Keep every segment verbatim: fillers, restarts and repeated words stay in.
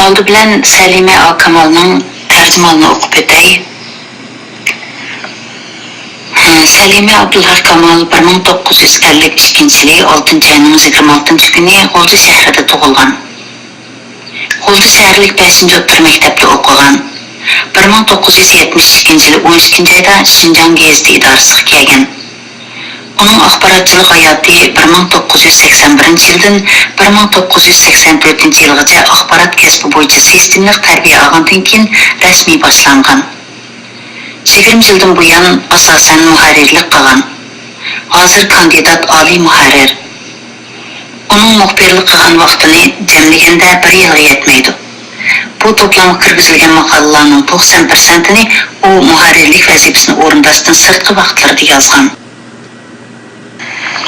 ئالدى بىلەن سەلىمە ئاكامالنىڭ تەرجىمىھالىنى ئوقۇپ ئۆتەي. سەلىمە ئابدۇلھەق كامال بىر مىڭ توققۇز يۈز ئەللىك ئىككىنچى يىلى ئالتىنچى ئاينىڭ يىگىرمە ئالتىنچى كۈنى غۇلجا شەھىرىدە تۇغۇلغان. غۇلجا شەھەرلىك بەشىنچى ئوتتۇرا مەكتەپتە ئوقۇغان. بىر مىڭ توققۇز يۈز يەتمىش ئىككىنچى يىلى ئون ئىككىنچى ئايدا شىنجاڭ گېزىتى ئىدارىسىغا كەلگەن. ئۇنىڭ ئاخباراتچىلىق ھاياتى بىر مىڭ توققۇز يۈز سەكسەن بىرىنچى يىلدىن بىر مىڭ توققۇز يۈز سەكسەن تۆتىنچى يىلغىچە ئاخبارات كەسپى بويىچە سىستېمىلىق تەربىيە ئالغاندىن كېيىن رەسمىي باشلانغان. يىگىرمە يىلدىن بۇيان ئاساسەن مۇھەررىرلىك قىلغان. ھازىر كاندىدات ئالىي مۇھەررىر. ئۇنىڭ مۇخبىرلىق قىلغان ۋاقتىنى جەملىگەندە بىر يىلغا يەتمەيدۇ. بۇ توپلامغا كىرگۈزۈلگەن ماقالىلەرنىڭ توقسان پىرسەنتىنى ئۇ مۇھەررىرلىك ۋەزىپىسىنى ئورۇنداشتىن سىرتقى ۋاقىتلىرىدا يازغان.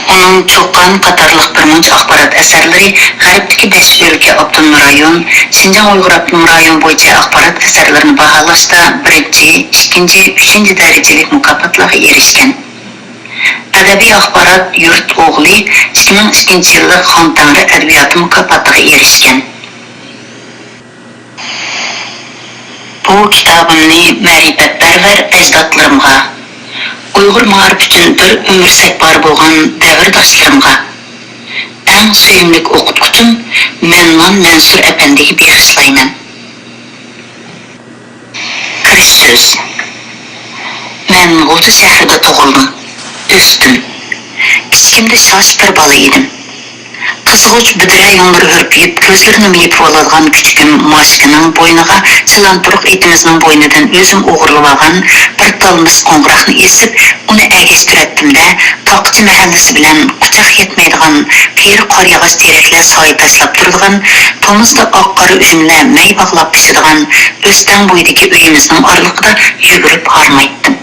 ئۇنىڭ چۇقان قاتارلىق بىر مۇنچە ئاخبارات ئەسەرلىرى غەربتىكى بەش ئۆلكە ئاپتونوم رايون، شىنجاڭ ئۇيغۇر ئاپتونوم رايون بويىچە ئاخبارات ئەسەرلىرىنى باھالاشتا بىرىنچى، ئىككىنچى، ئۈچىنچى دەرىجىلىك مۇكاپاتلارغا ئېرىشكەن. ئەدەبىي ئاخبارات يۇرت ئوغلى ئىككى مىڭ ئىككىنچى يىللىق خان تەڭرى ئەدەبىياتى مۇكاپاتىغا ئېرىشكەن. بۇ كىتابىمنى مەرىپەتپەرۋەر ئەجدادلىرىمغا، ئۇيغۇر مائارىپى ئۈچۈن بىر ئۆمۈر سەپپارى بولغان دەۋرداشلىرىمغا، ئەڭ سۆيۈملۈك ئوقۇتقۇچىم مەننان مەنسۇر ئەپەندىگە بېغىشلايمەن. كىرىش سۆز. مەن غۇلجا شەھىرىدە تۇغۇلدۇم، ئۆستۈم. كىچىكىمدە شاش بىر بالا ئىدىم. قىزغۇچ بۈدرە يۇڭلىرى ھۈرپىيىپ، كۆزلىرىنىمۇ يېپىۋالىدىغان كۈچۈكۈم ماشىكىنىڭ بوينىغا چىلانتۇرۇق ئېتىمىزنىڭ بوينىدىن ئۆزۈم ئوغرىلىۋالغان بىر تال مىس قوڭغۇراقنى ئېسىپ، ئۇنى ئەگەشتۈرەتتىم-دە، تاقىچى مەھەللىسى بىلەن قۇچاق يەتمەيدىغان قېرى قارىياغاچ تېرەكلەر سايە تاشلاپ تۇرىدىغان، تومۇزدا ئاق-قارا ئۈزۈملەر مەي باغلاپ پىشىدىغان ئۆستەڭ بويىدىكى ئۆيىمىزنىڭ ئارىلىقىدا يۈگۈرۈپ ھارمايتتىم.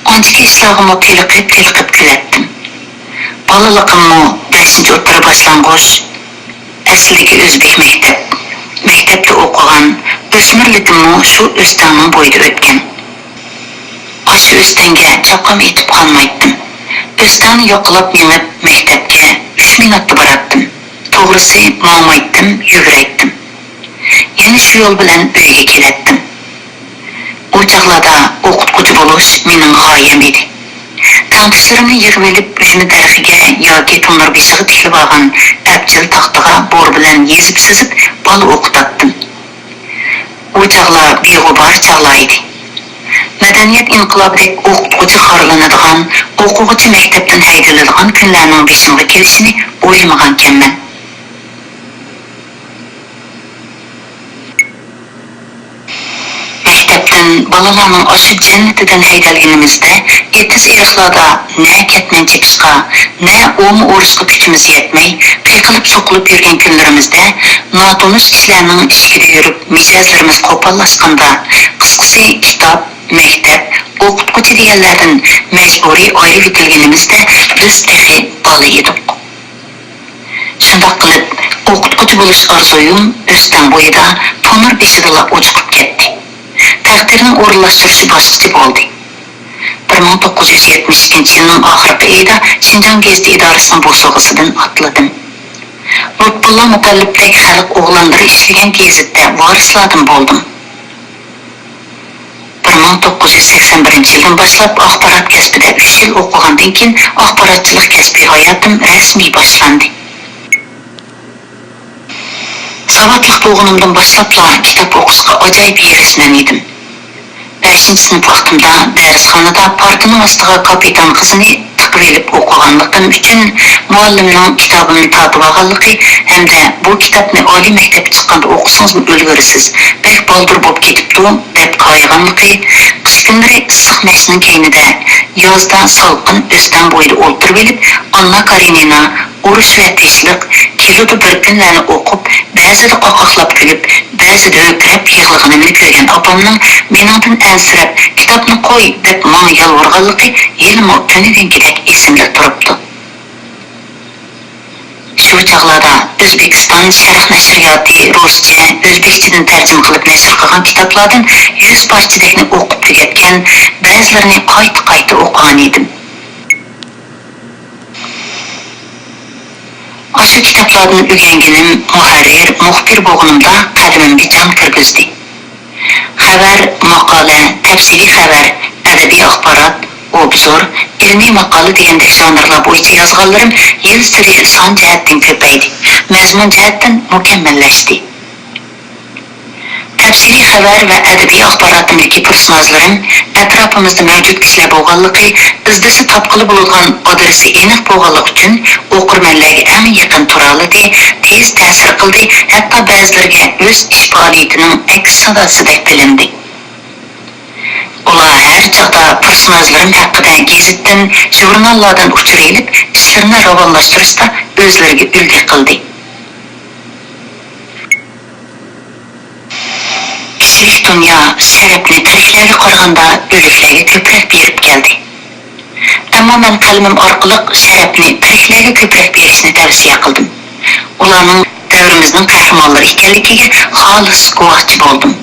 ئانچىكى ئىشلارغىمۇ تېلىقىپ-تېلىقىپ كۈلەتتىم. بالىلىقىممۇ بەشىنچى ئوتتۇرا باشلانغۇچ، ئەسلىدىكى ئۆزبېك مەكتەپ، مەكتەپتە ئوقۇغان، ئۆسمۈرلۈكۈممۇ شۇ ئۆستەڭنىڭ بويىدا ئۆتكەن. ئاشۇ ئۆستەڭگە چاققان ئېتىپ قانمايتتىم. ئۆستەڭنى ياقىلاپ مېڭىپ مەكتەپكە ئۈچ مىنۇتتا باراتتىم. توغرىسى، ماڭمايتتىم، يۈگۈرەيتتىم. يەنە شۇ يول بىلەن ئۆيگە كېلەتتىم. ئۇ چاغلاردا ئوقۇتقۇچى بولۇش مېنىڭ غايەم ئىدى. تەڭدىشلىرىمنى يىغىۋېلىپ، ئۈجمە دەرىخىگە ياكى تونۇر بېشىغا تىكىلىۋالغان ئەپچىل تاختىغا بور بىلەن يېزىپ سىزىپ بالا ئوقۇتاتتىم. ئۇ چاغلار بىغۇبار چاغلار ئىدى. مەدەنىيەت ئىنقىلابىدەك ئوقۇتقۇچى خارلىنىدىغان، ئوقۇغۇچى مەكتەپتىن ھەيدىلىدىغان كۈنلەرنىڭ بېشىمغا كېلىشىنى ئويلىمىغانىكەنمەن. مەكتەپتىن بالىلارنىڭ ئاشۇ جەننىتىدىن ھەيدەلگىنىمىزدە، ئېتىز-ئېرىقلاردا نە كەتمەن چېپىشقا، نە ئوۋمۇ ئورۇشقا كۈچىمىز يەتمەي، قېقىلىپ-سوقۇلۇپ يۈرگەن كۈنلىرىمىزدە، ناتونۇش كىشىلەرنىڭ ئىشىكىدە يۈرۈپ، مىجەزلىرىمىز قوپاللاشقاندا، قىسقىسى، كىتاب، مەكتەپ، ئوقۇتقۇچى دېگەنلەردىن مەجبۇرىي ئايرىۋېتىلگىنىمىزدە، بىز تېخى بالا ئىدۇق. شۇنداق قىلىپ، ئوقۇتقۇچى بولۇش ئارزۇيۇم ئۆستەڭ بويىدا، تونۇر بېشىدىلا ئوچۇقۇپ كەتتى. تەقدىرنىڭ ئورۇنلاشتۇرۇشى باشقىچە بولدى. بىر مىڭ توققۇز يۈز يەتمىش ئىككىنچى يىلنىڭ ئاخىرقى ئېيىدا شىنجاڭ گېزىتى ئىدارىسىنىڭ بوسۇغىسىدىن ئاتلىدىم. لۇتپۇللا مۇتەللىپتەك خەلق ئوغلانلىرى ئىشلىگەن گېزىتتە ۋارىسلاردىن بولدۇم. بىر مىڭ توققۇز يۈز سەكسەن بىرىنچى يىلدىن باشلاپ ئاخبارات كەسپىدە ئۈچ يىل ئوقۇغاندىن كېيىن، ئاخباراتچىلىق كەسپىي ھاياتىم رەسمىي باشلاندى. ساۋاتلىق بولغىنىمدىن باشلاپلا كىتاب ئوقۇشقا ئاجايىپ ھېرىسمەن ئىدىم. بەشىنچى سىنىپ ۋاقتىمدا دەرسخانىدا پارتىنىڭ ئاستىغا كاپىتان قىزىنى تىقىۋېلىپ ئوقۇغانلىقىم ئۈچۈن، مۇئەللىمنىڭ كىتابىمنى تارتىۋالغانلىقى ھەمدە «بۇ كىتابنى ئالىي مەكتەپكە چىققاندا ئوقۇسىڭىزمۇ ئۆلگۈرىسىز، بەك بالدۇر بوپ كېتىپتۇ» دەپ قايىغانلىقى، قىش كۈنلىرى ئىسسىق مەشنىڭ كەينىدە، يازدا سالقىن ئۆستەڭ بويىدا ئولتۇرۇۋېلىپ، ئاننا كارېنىنا، ئۇرۇش ۋە تىنچلىق، كېلىدۇ بىر كۈنلەرنى ئوقۇپ، بەزىدە قاقاقلاپ كۈلۈپ، بەزىدە ھۆركىرەپ يىغلىغىنىمنى كۆرگەن ئاپامنىڭ مېنىڭدىن ئەنسىرەپ، «كىتابنى قوي» دەپ ماڭا يالۋۇرغانلىقى ھېلىمۇ تۈنۈگۈنكىدەك ئېسىمدە تۇرۇپتۇ. شۇ چاغلاردا ئۆزبېكىستان شەرق نەشرىياتى رۇسچە، ئۆزبېكچىدىن تەرجىمە قىلىپ نەشر قىلغان كىتابلاردىن يۈز پارچىدەكنى ئوقۇپ تۈگەتكەن، بەزىلىرىنى قايتا-قايتا ئوقۇغان ئىدىم. ئاشۇ كىتابلاردىن ئۆگەنگىنىم مۇھەررىر، مۇخبىر بولغىنىمدا قەدىمىمگە جان كىرگۈزدى. خەۋەر، ماقالە، تەپسىلىي خەۋەر، ئەدەبىي ئاخبارات، ئوبزور، ئىلمىي ماقالە دېگەندەك ژانىرلار بويىچە يازغانلىرىم يىلسېرى سان جەھەتتىن كۆپەيدى، مەزمۇن جەھەتتىن مۇكەممەللەشتى. تەپسىلىي خەۋەر ۋە ئەدەبىي ئاخباراتىمدىكى پېرسوناژلىرىم ئەتراپىمىزدا مەۋجۇت كىشىلەر بولغانلىقى، ئىزدىسە تاپقىلى بولىدىغان ئادرېسى ئېنىق بولغانلىقى ئۈچۈن ئوقۇرمەنلەرگە ئەڭ يېقىن تۇرالىدى، تېز تەسىر قىلدى، ھەتتا بەزىلىرىگە ئۆز ئىش پائالىيىتىنىڭ ئەكس ساداسىدەك بىلىندى. ئۇلار ھەر چاغدا پېرسوناژلىرىم ھەققىدە گېزىتتىن، ژۇرناللاردىن ئۇچۇر ئېلىپ، ئىشلىرىنى راۋانلاشتۇرۇشتا ئۆزلىرىگە ئۈلگە قىلدى. كىشىلىك دۇنيا شەرەپنى تىرىكلەرگە قارىغاندا ئۆلۈكلەرگە كۆپرەك بېرىپ كەلدى. ئەمما مەن قەلىمىم ئارقىلىق شەرەپنى تىرىكلەرگە كۆپرەك بېرىشنى تەۋسىيە قىلدىم. ئۇلارنىڭ دەۋرىمىزنىڭ قەھرىمانلىرى ئىكەنلىكىگە خالىس گۇۋاھچى بولدۇم.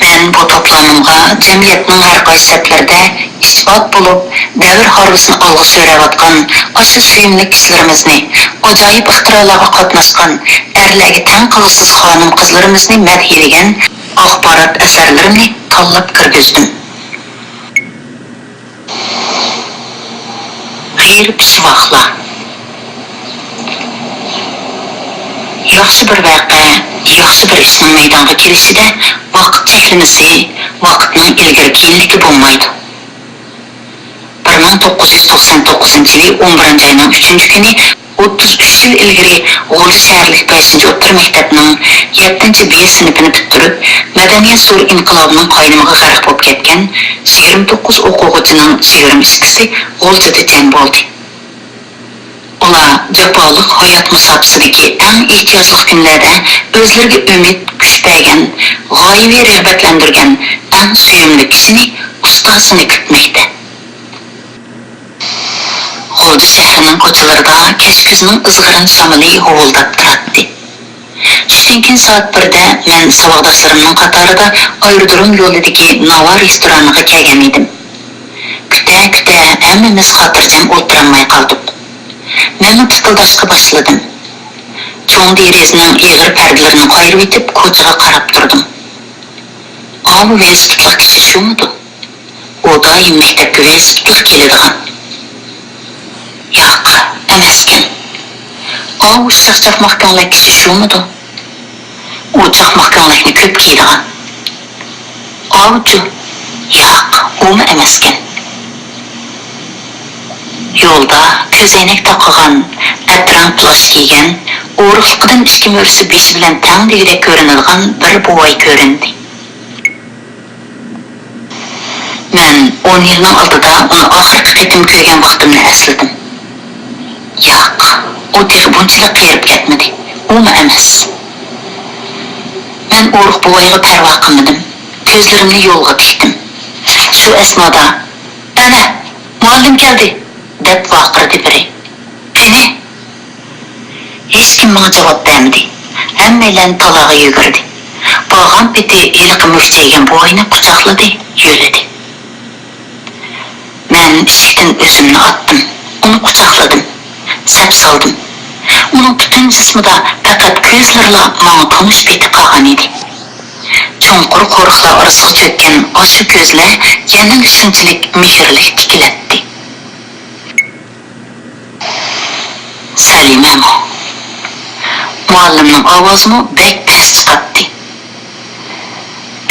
مەن بۇ توپلامىمغا جەمئىيەتنىڭ ھەر قايسى سەپلىرىدە ئىسپات بولۇپ، دەۋر ھارۋىسىنى ئالغا سۆرەۋاتقان ئاشۇ سۆيۈملۈك كىشىلىرىمىزنى، ئاجايىپ ئىختىرالارغا قاتناشقان ئەرلەرگە تەڭ قىلغۇسىز خانىم-قىزلىرىمىزنى مەدھىيەلىگەن ئاخبارات ئەسەرلىرىمنى تاللاپ كىرگۈزدۈم. غېرىب شۇۋاقلار. ياخشى بىر ۋەقە، ياخشى بىر ئىشنىڭ مەيدانغا كېلىشىدە ۋاقىت چەكلىمىسى، ۋاقىتنىڭ ئىلگىرى-كېيىنلىكى بولمايدۇ. بىر مىڭ توققۇز يۈز توقسان توققۇزىنچى يىلى ئون بىرىنچى ئاينىڭ ئۈچىنچى كۈنى، ئوتتۇز ئۈچ يىل ئىلگىرى غۇلجا شەھەرلىك بەشىنچى ئوتتۇرا مەكتەپنىڭ يەتتىنچى بې سىنىپىنى پۈتتۈرۈپ، مەدەنىيەت زور ئىنقىلابىنىڭ قاينىمىغا غەرق بولۇپ كەتكەن يىگىرمە توققۇز ئوقۇغۇچىنىڭ يىگىرمە ئىككىسى غۇلجىدا جەم بولدى. ئۇلار جاپالىق ھايات مۇساپىسىدىكى ئەڭ ئېھتىياجلىق كۈنلەردە ئۆزلىرىگە ئۈمىد، كۈچ بەرگەن، غايىۋى رىغبەتلەندۈرگەن ئەڭ سۆيۈملۈك كىشىنى، ئۇستازىنى كۈتمەكتە. غۇلجا شەھىرىنىڭ كوچىلىرىدا كەچكۈزنىڭ ئىزغىرىن شامىلى ھۇۋۇلداپ تۇراتتى. چۈشتىن كېيىن سائەت بىردە مەن ساۋاقداشلىرىمنىڭ قاتارىدا ئايرودروم يولىدىكى ناۋا رېستورانىغا كەلگەن ئىدىم. كۈتە-كۈتە ھەممىمىز خاتىرجەم ئولتۇرالماي قالدۇق. مەنمۇ پىتىلداشقا باشلىدىم. چوڭ دېرىزىنىڭ ئېغىر پەردىلىرىنى قايرىۋېتىپ كوچىغا قاراپ تۇردۇم. ئاۋۇ ۋېلىسىپىتلىق كىشى شۇمىدۇ؟ ئۇ دائىم مەكتەپكە ۋېلىسىپىتلىق كېلىدىغان. ياق، ئەمەسكەن. ئاۋۇ ئۇششاق چاقماق كۆڭلەك كىشى شۇمىدۇ؟ ئۇ چاقماق كۆڭلەكنى كۆپ كىيىدىغان. ئاۋۇچۇ؟ ياق، ئۇمۇ ئەمەسكەن. يولدا كۆزەينەك تاقىغان، ئەترەڭ پىلاش كىيگەن، ئورۇقلۇقىدىن ئىچكى مۈرىسى بېشى بىلەن تەڭ دېگۈدەك كۆرۈنىدىغان بىر بوۋاي كۆرۈندى. مەن ئون يىلنىڭ ئالدىدا ئۇنى ئاخىرقى قېتىم كۆرگەن ۋاقتىمنى ئەسلىدىم. ياق، ئۇ تېخى بۇنچىلىك قېرىپ كەتمىدى. ئۇمۇ ئەمەس. مەن ئورۇق بوۋايغا پەرۋا قىلمىدىم. كۆزلىرىمنى يولغا تىكتىم. شۇ ئەسنادا، «ئەنە، مۇئەللىم كەلدى!» دەپ ۋارقىرىدى بىرى. «قېنى؟» ھېچكىم ماڭا جاۋاب بەرمىدى. ھەممەيلەن تالاغا يۈگۈردى. بارغان پېتى ھېلىقى مۈكچەيگەن بوۋاينى قۇچاقلىدى، يۆلىدى. مەن ئىشىكتىن ئۆزۈمنى ئاتتىم. ئۇنى قۇچاقلىدىم. سەپ سالدىم. ئۇنىڭ پۈتۈن جىسمىدا پەقەت كۆزلىرىلا ماڭا تونۇش پېتى قالغان ئىدى. چوڭقۇر قورۇقلار ئارىسىغا چۆككەن ئاشۇ كۆزلەر يەنىلا شۇنچىلىك مېھىرلىك تىكىلەتتى. سەلىمەمۇ. مۇئەللىمنىڭ ئاۋازىمۇ بەك پەس چىقاتتى.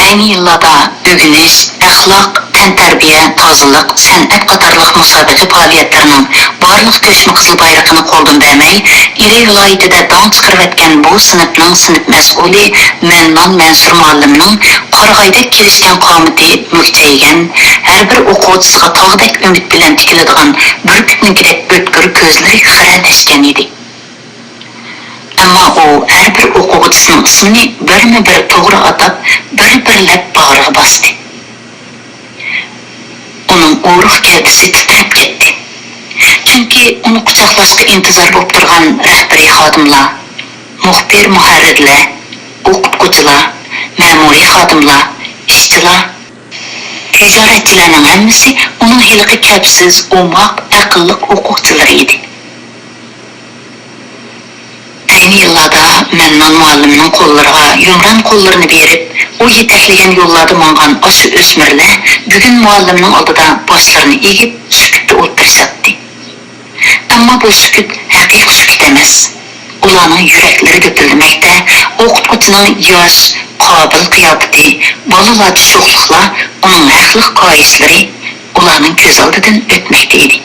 ئەينى يىللاردا ئۆگىنىش، ئەخلاق، تەنتەربىيە، تازىلىق، سەنئەت قاتارلىق مۇسابىقە پائالىيەتلىرىنىڭ بارلىق كۆچمە قىزىل بايرىقىنى قولدىن بەرمەي، ئىلى ۋىلايىتىدە داڭ چىقىرىۋەتكەن بۇ سىنىپنىڭ سىنىپ مەسئۇلى مەننان مەنسۇر مۇئەللىمنىڭ قارىغايدەك كېلىشكەن قامىتى، مۈكچەيگەن، ھەر بىر ئوقۇغۇچىسىغا تاغدەك ئۈمىد بىلەن تىكىلىدىغان بۈركۈتنىڭكىدەك ئۆتكۈر كۆزلىرى خىرەلەشكەن ئىدى. ئەمما ئۇ ھەر بىر ئوقۇغۇچىسىنىڭ ئىسمىنى بىرمۇ بىر توغرا ئاتاپ، بىر-بىرلەپ باغرىغا باستى. ئۇنىڭ ئورۇق گەۋدىسى تىترەپ كەتتى. چۈنكى ئۇنى قۇچاقلاشقا ئىنتىزار بولۇپ تۇرغان رەھبىرىي خادىملار، مۇخبىر مۇھەررىرلەر، ئوقۇتقۇچىلار، مەمۇرىي خادىملار، ئىشچىلار، تىجارەتچىلەرنىڭ ھەممىسى ئۇنىڭ ھېلىقى كەپسىز، ئوماق، ئەقىللىق ئوقۇغۇچىلىرى ئىدى. يىللاردا مەننان مۇئەللىمنىڭ قوللىرىغا يۇمران قوللىرىنى بېرىپ، ئۇ يېتەكلىگەن يوللاردا ماڭغان ئاشۇ ئۆسمۈرلەر بۈگۈن مۇئەللىمنىڭ ئالدىدا باشلىرىنى ئېگىپ، سۈكۈتتە ئولتۇرۇشاتتى. ئەمما بۇ سۈكۈت ھەقىقىي سۈكۈت ئەمەس. ئۇلارنىڭ يۈرەكلىرى دۈپۈلدىمەكتە، ئوقۇتقۇچىنىڭ ياش، قابىل قىياپىتى، بالىلارچە شوخلۇقلار، ئۇنىڭ ھەقلىق كايىشلىرى ئۇلارنىڭ كۆز ئالدىدىن ئۆتمەكتە ئىدى.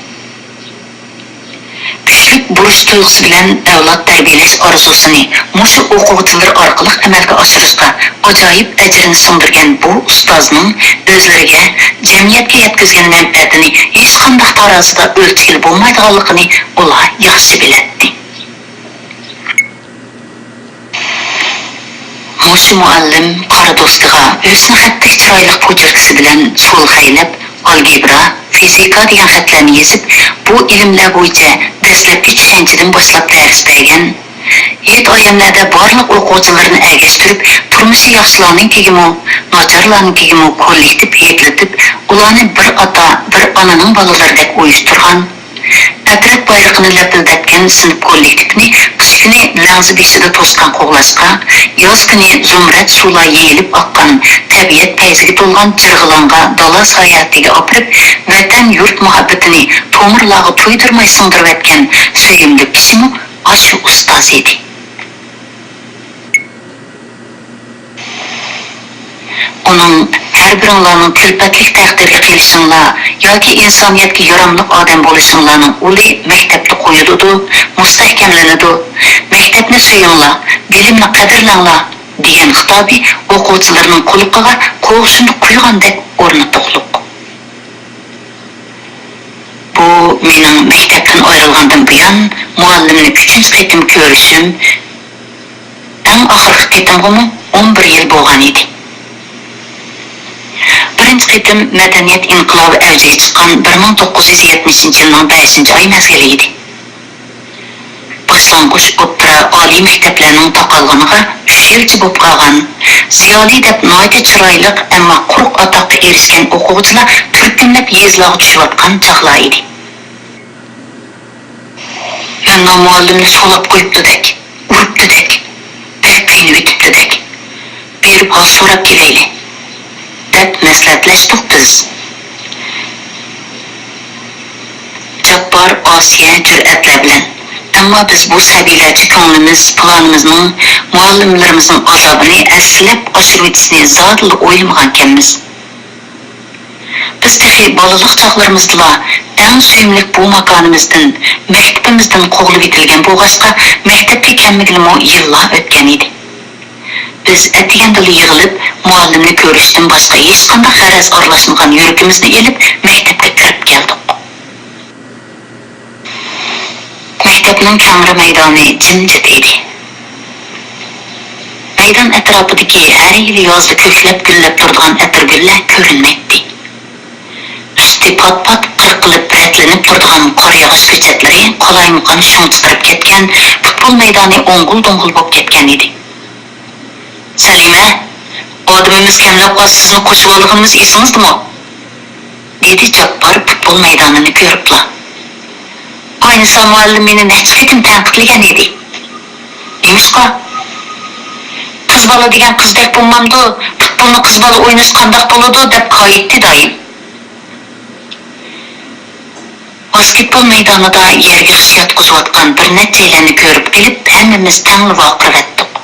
كۈچلۈك بۇرچ تۇيغۇسى بىلەن ئەۋلاد تەربىيەلەش ئارزۇسىنى مۇشۇ ئوقۇغۇچىلىرى ئارقىلىق ئەمەلگە ئاشۇرۇشقا ئاجايىپ ئەجرىنى سىڭدۈرگەن بۇ ئۇستازنىڭ ئۆزلىرىگە، جەمئىيەتكە يەتكۈزگەن مەنپەئەتىنى ھېچقانداق تارازىدا ئۆلچىگىلى بولمايدىغانلىقىنى ئۇلار ياخشى بىلەتتى. مۇشۇ مۇئەللىم قارا دوسكىغا ھۆسنى خەتتەك چىرايلىق پوچېركىسى بىلەن سولخەيلەپ، ئالگېبرا، فىزىكا دېگەن خەتلەرنى يېزىپ، بۇ ئىلىملەر بويىچە دەسلەپكى چۈشەنچىدىن باشلاپ دەرس بەرگەن، ھېيت-ئايەملەردە بارلىق ئوقۇغۇچىلىرىنى ئەگەشتۈرۈپ، تۇرمۇشى ياخشىلارنىڭكىگىمۇ، ناچارلارنىڭكىگىمۇ كوللېكتىپ ھېيتلىتىپ، ئۇلارنى بىر ئاتا، بىر ئانىنىڭ بالىلىرىدەك ئۇيۇشتۇرغان. ئەترەت بايرىقىنى لەپىلدەتكەن سىنىپ كوللېكتىپىنى قىش كۈنى لەڭزە بېشىدا توسقان قوغلاشقا، ياز كۈنى زۇمرەت سۇلار يېيىلىپ ئاققان تەبىئەت پەيزىگە تولغان جىرغىلانغا دالا ساياھىتىگە ئاپىرىپ، ۋەتەن، يۇرت مۇھەببىتىنى تومۇرلارغا تويدۇرماي سىڭدۈرۈۋەتكەن سۆيۈملۈك كىشىمۇ ئاشۇ ئۇستاز ئىدى. ئۇنىڭ ھەر بىرىڭلارنىڭ كۈلپەتلىك تەقدىرگە قېلىشىڭلار ياكى ئىنسانىيەتكە ياراملىق ئادەم بولۇشۇڭلارنىڭ ئۇلى مەكتەپتە قويۇلىدۇ، مۇستەھكەملىنىدۇ. مەكتەپنى سۆيۈڭلار، بىلىمنى قەدىرلەڭلار، دېگەن خىتابى ئوقۇغۇچىلىرىنىڭ قۇلىقىغا قوغۇشۇنى قۇيغاندەك ئورنىتۇقلۇق. بۇ مېنىڭ مەكتەپتىن ئايرىلغاندىن بۇيان مۇئەللىمنى ئۈچىنچى قېتىم كۆرۈشۈم، ئەڭ ئاخىرقى قېتىمغىمۇ ئون بىر يىل بولغان ئىدى. بىرىنچى قېتىم مەدەنىيەت ئىنقىلابى ئەۋجىگە چىققان بىر مىڭ توققۇز يۈز يەتمىشىنچى يىلنىڭ بەشىنچى ئاي مەزگىلى ئىدى. باشلانغۇچ ئوتتۇرا، ئالىي مەكتەپلەرنىڭ تاقالغىنىغا ئۈچ يىلچە بوپ قالغان، زىيالىي دەپ ناھايىتى چىرايلىق، ئەمما قۇرۇق ئاتاققا ئېرىشكەن ئوقۇغۇچىلار تۈركۈملەپ يېزىلارغا چۈشۈۋاتقان چاغلار ئىدى. مەننان مۇئەللىمنى سولاپ قويۇپتۇدەك، ئۇرۇپتۇدەك، بەك قىينىۋېتىپتۇدەك. بېرىپ ھال سوراپ كېلەيلى، دەپ مەسلىھەتلەشتۇق بىز. جاپپار، ئاسىيە جۈرئەتلەر بىلەن، ئەمما بىز بۇ سەبىيلەرچە كۆڭلىمىز پىلانىمىزنىڭ، مۇئەللىملىرىمىزنىڭ ئازابىنى ھەسسىلەپ ئاشۇرۇۋېتىشنى زادىلا ئويلىمىغانكەنمىز. بىز تېخى بالىلىق چاغلىرىمىزدىلا ئەڭ سۆيۈملۈك بۇ ماكانىمىزدىن، مەكتىپىمىزدىن قوغلىۋېتىلگەن بولغاچقا، مەكتەپكە كەلمىگىلىمۇ يىللار ئۆتكەن ئىدى. بىز ئەتىگەندىلا يىغىلىپ، مۇئەللىمنى كۆرۈشتىن باشقا ھېچقانداق غەرەز ئارىلاشمىغان يۈرىكىمىزنى ئېلىپ، مەكتەپكە كىرىپ كەلدۇق. مەكتەپنىڭ كەڭرى مەيدانى جىمجىت ئىدى. مەيدان ئەتراپىدىكى ھەر يىلى يازدا كۆكلەپ گۈللەپ تۇرىدىغان ئەتىرگۈللەر كۆرۈنمەيتتى. ئۈستى پات-پات قىرقىلىپ رەتلىنىپ تۇرىدىغان قار ياغىش كۆچەتلىرى قالايمىقان شۇڭچىقىرىپ كەتكەن، پۇتبول مەيدانى ئوڭغۇل-دوڭغۇل بولۇپ كەتكەن ئىدى. سەلىمە، ئادىمىمىز كەملەپ قالسا سىزنى قوشۇۋالىدىغىنىمىز ئېسىڭىزدىمۇ؟ دېدى جاپپار پۇتبول مەيدانىنى كۆرۈپلا. ئاينىسا مۇئەللىم مېنى نەچچە قېتىم تەنقىدلىگەن ئىدى. نېمىشقا؟ قىز بالا دېگەن قىزدەك بولمامدۇ؟ پۇتبولنى قىز بالا ئوينىسا قانداق بولىدۇ؟ دەپ كايىتتى دائىم. ۋاسكېتبول مەيدانىدا يەرگە خىش ياتقۇزۇۋاتقان بىر نەچچەيلەننى كۆرۈپ قېلىپ، ھەممىمىز تەڭلا ۋارقىرىۋەتتۇق.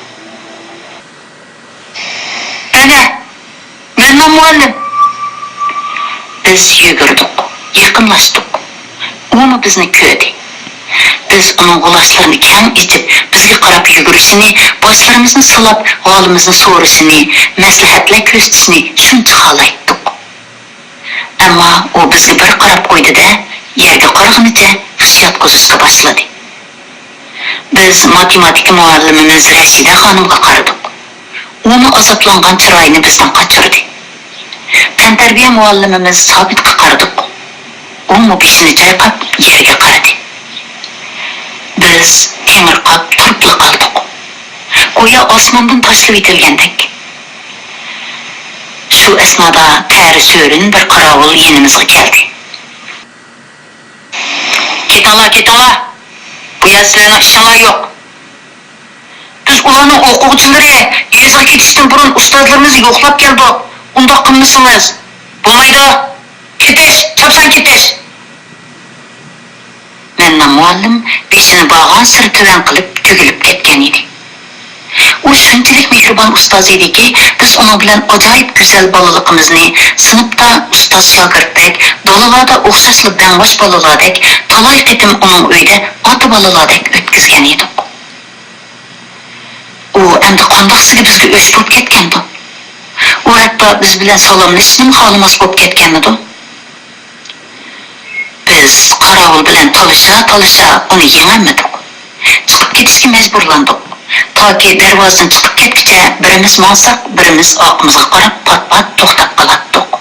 ئەنە، مەنمۇ مۇئەللىم! بىز يۈگۈردۇق، يېقىنلاشتۇق. ئۇمۇ بىزنى كۆردى. بىز ئۇنىڭ غۇلاچلىرىنى كەڭ ئېچىپ، بىزگە قاراپ يۈگۈرۈشىنى، باشلىرىمىزنى سىلاپ، ھالىمىزنى سورىشىنى، مەسلىھەتلەر كۆرسىتىشىنى شۇنچە خالايتتۇق. ئەمما ئۇ بىزگە بىر قاراپ قويدى-دە، يەرگە قارىغىنىچە خىش ياتقۇزۇشقا باشلىدى. بىز ماتېماتىكا مۇئەللىمىمىز رەشىدە خانىمغا قارىدۇق. ئۇمۇ ئازابلانغان چىرايىنى بىزدىن قاچۇردى. تەنتەربىيە مۇئەللىمىمىز سابىتقا قارىدۇق. ئۇمۇ بېشىنى چايقاپ يەرگە قارىدى. بىز تېڭىرقاپ تۇرۇپلا قالدۇق. گويا ئاسماندىن تاشلىۋېتىلگەندەك. شۇ ئەسنادا تەرى سۆرۈن بىر قاراۋۇل يېنىمىزغا كەلدى. كېتىڭلار، كېتىڭلار! بۇ يەردە سىلەرنىڭ ئىشىڭلار يوق! ئۇلارنىڭ ئوقۇغۇچىلىرى يېزىغا كېتىشتىن بۇرۇن ئۇستازلىرىمىزنى يوقلاپ كەلدۇق. ئۇنداق قىلمىسىڭىز. بولمايدۇ. كېتىش، چاپسان كېتىش! مەننان مۇئەللىم بېشىنى بارغانسېرى تۆۋەن قىلىپ تۈگۈلۈپ كەتكەن ئىدى. ئۇ شۇنچىلىك مېھرىبان ئۇستاز ئىدىكى، بىز ئۇنىڭ بىلەن ئاجايىپ گۈزەل بالىلىقىمىزنى سىنىپتا ئۇستاز-شاگىرتتەك، دالىلاردا ئوخشاشلا دەڭباش بالىلاردەك، تالاي قېتىم ئۇنىڭ ئۆيىدە ئاتا بالىلاردەك ئۆتكۈزگەن ئىدۇق. ئۇ ئەمدى قانداقسىگە بىزگە ئۆچ بولۇپ كەتكەندۇ؟ ئۇ ھەتتا بىز بىلەن سالاملىشىشنىمۇ خالىماس بولۇپ كەتكەنمىدۇ؟ بىز قاراۋۇل بىلەن تالىشا-تالىشا ئۇنى يېڭەلمىدۇق. چىقىپ كېتىشكە مەجبۇرلاندۇق. تاكى دەرۋازىدىن چىقىپ كەتكۈچە بىرىمىز ماڭساق، بىرىمىز ئارقىمىزغا قاراپ پات-پات توختاپ قالاتتۇق.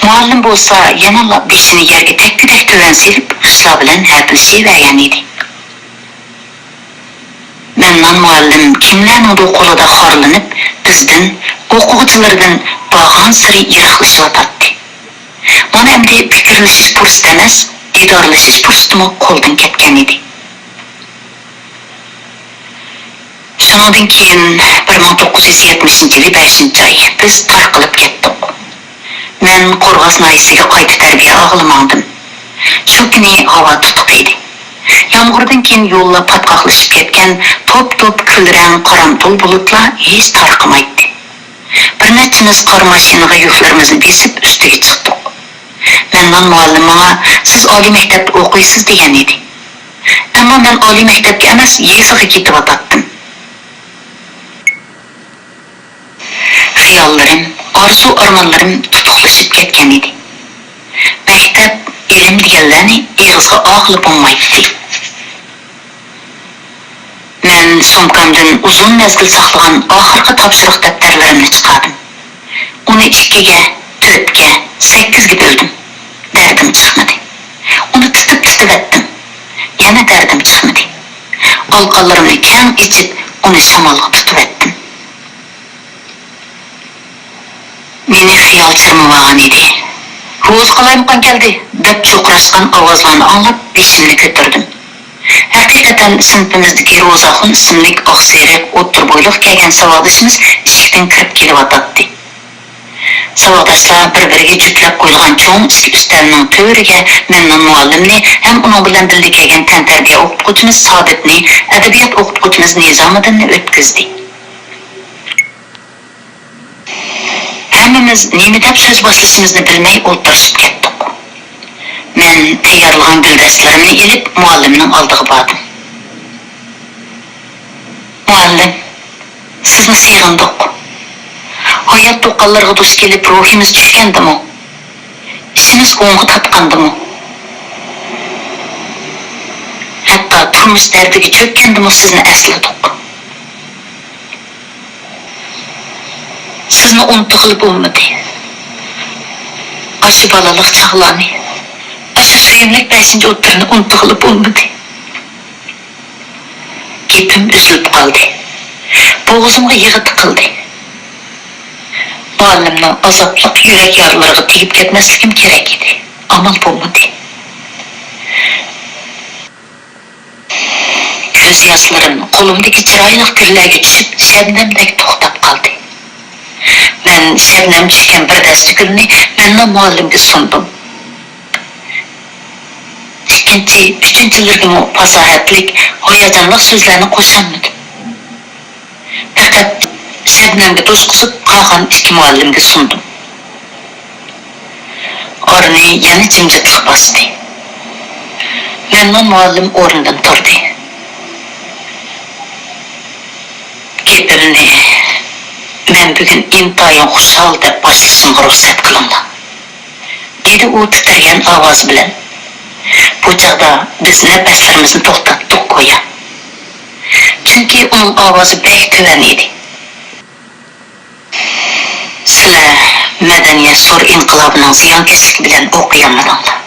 مۇئەللىم بولسا يەنىلا بېشىنى يەرگە تەگكۈدەك تۆۋەن سېلىپ، خىشلار بىلەن ھەپىلىشىۋەرگەن ئىدى. مەننان مۇئەللىم كىملەرنىڭدۇر قولىدا خارلىنىپ، بىزدىن، ئوقۇغۇچىلىرىدىن بارغانسېرى يىراقلىشىۋاتاتتى. مانا ئەمدى پىكىرلىشىش پۇرسىتى ئەمەس، دىدارلىشىش پۇرسىتىمۇ قولدىن كەتكەن ئىدى. شۇنىڭدىن كېيىن بىر مىڭ توققۇز يۈز يەتمىشىنچى يىلى بەشىنچى ئاي، بىز تارقىلىپ كەتتۇق. مەن قورغاس ناھىيەسىگە قايتا تەربىيە ئالغىلى ماڭدىم. شۇ كۈنى ھاۋا تۇتۇق ئىدى. يامغۇردىن كېيىن يوللار پاتقاقلىشىپ كەتكەن توپ-توپ كۈل رەڭ قارامتۇل بۇلۇتلار ھېچ تارقىمايتتى. بىر نەچچىمىز قار ماشىنىغا يۈكلىرىمىزنى بېسىپ ئۈستىگە چىقتۇق. مەننان مۇئەللىم ماڭا، سىز ئالىي مەكتەپتە ئوقۇيسىز دېگەن ئىدى. ئەمما مەن ئالىي مەكتەپكە ئەمەس، يېزىغا كېتىۋاتاتتىم. خىياللىرىم، ئارزۇ-ئارمانلىرىم تۇتۇقلىشىپ كەتكەن ئىدى. مەكتەپ، ئىلىم دېگەنلەرنى ئېغىزغا ئالغىلى بولمايتتى. مەن سومكامدىن ئۇزۇن مەزگىل ساقلىغان ئاخىرقى تاپشۇرۇق دەپتەرلىرىمنى چىقاردىم. ئۇنى ئىككىگە، تۆتكە، سەككىزگە بۆلدۈم. دەردىم چىقمىدى. ئۇنى تىتىپ-تىتىۋەتتىم. يەنە دەردىم چىقمىدى. ئالىقانلىرىمنى كەڭ ئېچىپ، ئۇنى شامالغا تۇتۇۋەتتىم. مېنى خىيال چىرمىۋالغان ئىدى. روزى قالايمىقان كەلدى، دەپ جۇقراشقان ئاۋازلارنى ئاڭلاپ بېشىمنى كۆتۈردۈم. ھەقىقەتەن سىنىپىمىزدىكى روزاخۇن ئىسىملىك ئاق سېرىق ئوتتۇرا بويلۇق كەلگەن ساۋاقدىشىمىز ئىشىكتىن كىرىپ كېلىۋاتاتتى. ساۋاقداشلار بىر-بىرىگە جۈپلەپ قويۇلغان چوڭ ئىككى ئۈستەلنىڭ تۆرىگە مەننان مۇئەللىمنى ھەم ئۇنىڭ بىلەن بىللە كەلگەن تەنتەربىيە ئوقۇتقۇچىمىز سابىتنى، ئەدەبىيات ئوقۇتقۇچىمىز نىزامىدىننى ئۆتكۈزدى. ھەممىمىز نېمە دەپ سۆز باشلىشىمىزنى بىلمەي ئولتۇرۇشۇپ كەتتۇق. مەن تەييارلىغان گۈلدەستىلىرىمنى ئېلىپ مۇئەللىمنىڭ ئالدىغا باردىم. مۇئەللىم، سىزنى سېغىندۇق. ھايات توققانلىرىغا دۇچ كېلىپ روھىمىز چۈشكەندىمۇ؟ ئىشىمىز ئوڭغا تارتقاندىمۇ؟ ھەتتا تۇرمۇش دەردىگە چۆككەندىمۇ سىزنى ئەسلىدۇق. سىزنى ئۇنتۇغىلى بولمىدى. ئاشۇ بالىلىق چاغلارنى، ئاشۇ سۆيۈملۈك بەشىنچى ئوتتۇرىنى ئۇنتۇغىلى بولمىدى. گېپىم ئۈزۈلۈپ قالدى. بوغۇزۇمغا يىغا تىقىلدى. مۇئەللىمنىڭ ئازابلىق يۈرەك يارىلىرىغا تېگىپ كەتمەسلىكىم كېرەك ئىدى. ئامال بولمىدى. كۆز ياشلىرىم قولۇمدىكى چىرايلىق گۈللەرگە چۈشۈپ، شەبنەمدەك توختاپ قالدى. مەن شەبنەم چۈشكەن بىر دەستە گۈلنى مەننان مۇئەللىمگە سۇندۇم. ئىككىنچى، ئۈچىنچىلىرىگىمۇ پاساھەتلىك، ھاياجانلىق سۆزلەرنى قوشالمىدىم. پەقەت شەبنەمگە توشقۇزۇپ، قالغان ئىككى مۇئەللىمگە سۇندۇم. ئارىنى يەنە جىمجىتلىق باستى. مەمنۇن مۇئەللىم ئورنىدىن تۇردى. گېپىمنى «مەن بۈگۈن ئىنتايىن خۇشال» دەپ باشلىشىمغا رۇخسەت قىلىڭلار، دېدى ئۇ تىترىگەن ئاۋازى بىلەن. بۇ چاغدا بىز نەپەسلىرىمىزنى توختاتتۇق گويا. چۈنكى ئۇنىڭ ئاۋازى بەك تۆۋەن ئىدى. سىلەر مەدەنىيەت زور ئىنقىلابىنىڭ زىيانكەشلىكى بىلەن ئوقۇيالمىدىڭلار.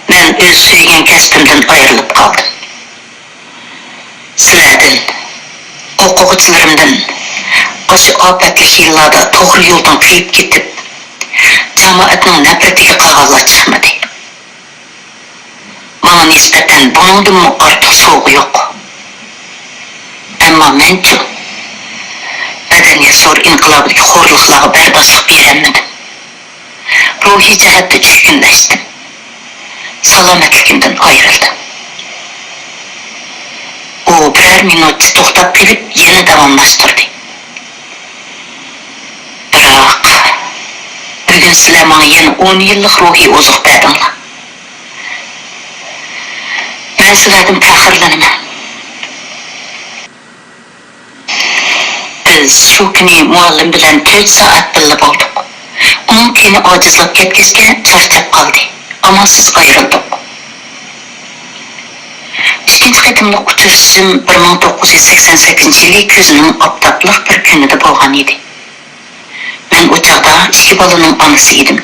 مەن ئۆز سۆيگەن كەسپىمدىن ئايرىلىپ قالدىم. سىلەردىن، ئوقۇغۇچىلىرىمدىن، ئاشۇ ئاپەتلىك يىللاردا توغرا يولدىن قېيىپ كېتىپ، جامائەتنىڭ نەپرىتىگە قالغانلار چىقمىدى. ما ماڭا نىسبەتەن بۇنىڭدىنمۇ ئارتۇق سوۋغا يوق. ئەمما مەنچۇ؟ مەدەنىيەت زور ئىنقىلابىدىكى خورلۇقلارغا بەرداشلىق بېرەلمىدىم. روھىي جەھەتتە چۈشكۈنلەشتىم. سالامەتلىكىمدىن ئايرىلدىم. ئۇ بىرەر مىنۇتچە توختاپ قېلىپ، يەنە داۋاملاشتۇردى. بىراق، بۈگۈن سىلەر ماڭا يەنە ئون يىللىق روھىي ئوزۇق بەردىڭلار. مەن سىلەردىن پەخىرلىنىمەن. بىز شۇ كۈنى مۇئەللىم بىلەن تۆت سائەت بىللە بولدۇق. ئۇنىڭ تېنى ئاجىزلاپ كەتكەچكە چارچاپ قالدى. ئامالسىز ئايرىلدۇق. ئىككىنچى قېتىملىق ئۇچرىشىشىم بىر مىڭ توققۇز يۈز سەكسەن سەككىزىنچى يىلى كۈزنىڭ ئاپتاپلىق بىر كۈنىدە بولغان ئىدى. مەن ئۇ چاغدا ئىككى بالىنىڭ ئانىسى ئىدىم.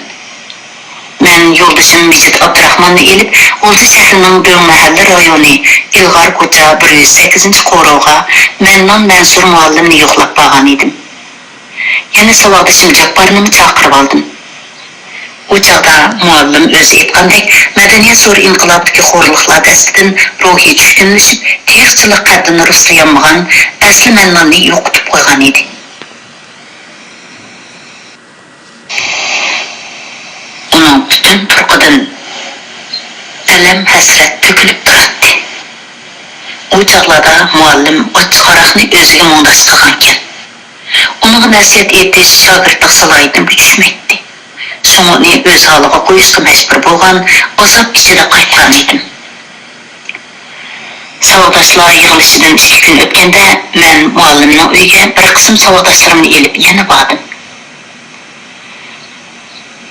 مەن يولدىشىم مىجىت ئابدۇراخماننى ئېلىپ، غۇلجا شەھىرىنىڭ دۆڭ مەھەللە رايونى ئىلغار كوچا بىر يۈز سەككىزىنچى قورۇغا مەننان مەنسۇر مۇئەللىمنى يوقلاپ بارغان ئىدىم. يەنە ساۋاقدىشىم جاپپارنىمۇ چاقىرىۋالدىم. ئۇ چاغدا مۇئەللىم ئۆزى ئېيتقاندەك، مەدەنىيەت زور ئىنقىلابىدىكى خورلۇقلار دەستىدىن روھىي چۈشكۈنلىشىپ، تېرىقچىلىق قەددىنى رۇسلىيالمىغان ئەسلى مەنناننى يوقىتىپ قويغان ئىدى. ئۇنىڭ پۈتۈن تۇرقىدىن ئەلەم-ھەسرەت تۆكۈلۈپ تۇراتتى. ئۇ چاغلاردا مۇئەللىم ئاچچىق ھاراقنى ئۆزىگە مۇڭداش قىلغانىكەن. ئۇنىڭغا نەسىھەت ئېيتىش شاگىرتلىق سالاھىيىتىمگە چۈشمەيتتى. شۇڭا ئۇنى ئۆز ھالىغا قويۇشقا مەجبۇر بولغان ئازاب ئىچىدە قايتقانىدىم. ساۋاقداشلار يىغىلىشىدىن ئىككى كۈن ئۆتكەندە، مەن مۇئەللىمنىڭ ئۆيىگە بىر قىسىم ساۋاقداشلىرىمنى ئېلىپ يەنە باردىم.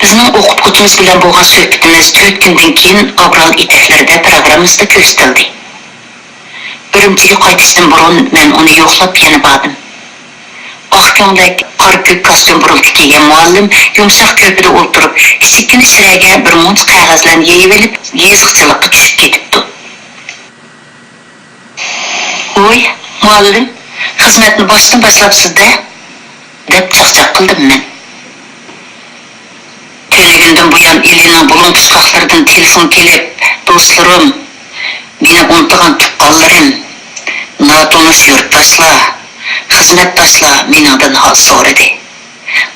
بىزنىڭ ئوقۇتقۇچىمىز بىلەن بولغان سۆھبىتىمىز تۆت كۈندىن كېيىن ئابرال ئېتەكلىرىدە پىروگراممىسىدا كۆرسىتىلدى. ئۈرۈمچىگە قايتىشتىن بۇرۇن مەن ئۇنى يوقلاپ يەنە باردىم. ئاق كۆڭلەك، قارا كۆك كاستيۇم بۇرۇلكا كىيگەن مۇئەللىم يۇمشاق كۆرپىدە ئولتۇرۇپ، كىچىككىنە شىرەگە بىر مۇنچە قەغەزلەرنى يېيىۋېلىپ، يېزىقچىلىققا چۈشۈپ كېتىپتۇ. ۋوي، مۇئەللىم، خىزمەتنى باشتىن باشلاپسىز-دە، دەپ چاقچاق قىلدىم مەن. تۈنۈگۈندىن بۇيان ئىلىنىڭ بۇلۇڭ پۇچقاقلىرىدىن تېلېفون كېلىپ، دوستلىرىم، مېنى ئۇنتۇغان تۇغقانلىرىم، ناتونۇش يۇرتداشلار، خىزمەتداشلار مېنىڭدىن ھال سورىدى.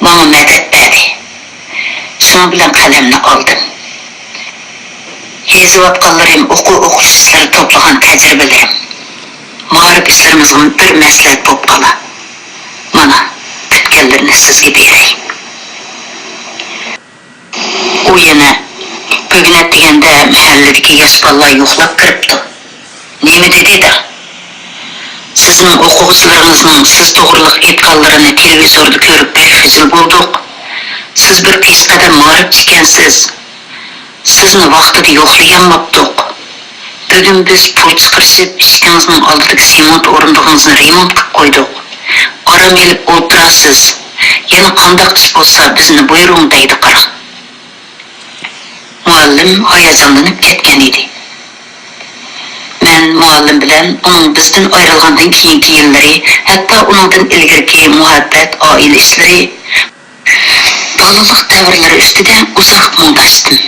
ماڭا مەدەت بەردى. شۇنىڭ بىلەن قەلەمنى ئالدىم. يېزىۋاتقانلىرىم ئوقۇ ئوقۇتۇش ئىشلىرىدا توپلىغان تەجرىبىلىرىم، مائارىپ ئىشلىرىمىزغىمۇ بىر مەسلىھەت بولۇپ قالا. مانا، پۈتكەنلىرىنى سىزگە بېرەي. ئۇ يەنە، بۈگۈن ئەتىگەندە مەھەللىدىكى ياش بالىلار يوقلاپ كىرىپتۇ. نېمە دېدى دەڭ؟ سىزنىڭ ئوقۇغۇچىلىرىڭىزنىڭ سىز توغرىلىق ئېيتقانلىرىنى تېلېۋىزوردا كۆرۈپ بەك خىجىل بولدۇق. سىز بىر پېشقەدەم مائارىپچى ئىكەنسىز. سىزنى ۋاقتىدا يوقلىيالماپتۇق. بۈگۈن بىز پۇل چىقىرىشىپ، ئىشىكىڭىزنىڭ ئالدىدىكى سېمونت ئورۇندۇقىڭىزنى رېمونت قىلىپ قويدۇق. ئارام ئېلىپ ئولتۇرارسىز. يەنە قانداق ئىش بولسا، بىزنى بۇيرۇڭ، دەيدۇ قاراڭ. مۇئەللىم ھاياجانلىنىپ كەتكەن ئىدى. مەن مۇئەللىم بىلەن ئۇنىڭ بىزدىن ئايرىلغاندىن كېيىنكى يىللىرى، ھەتتا ئۇنىڭدىن ئىلگىرىكى مۇھەببەت، ئائىلە ئىشلىرى، بالىلىق دەۋرلىرى ئۈستىدە ئۇزاق مۇڭداشتىم.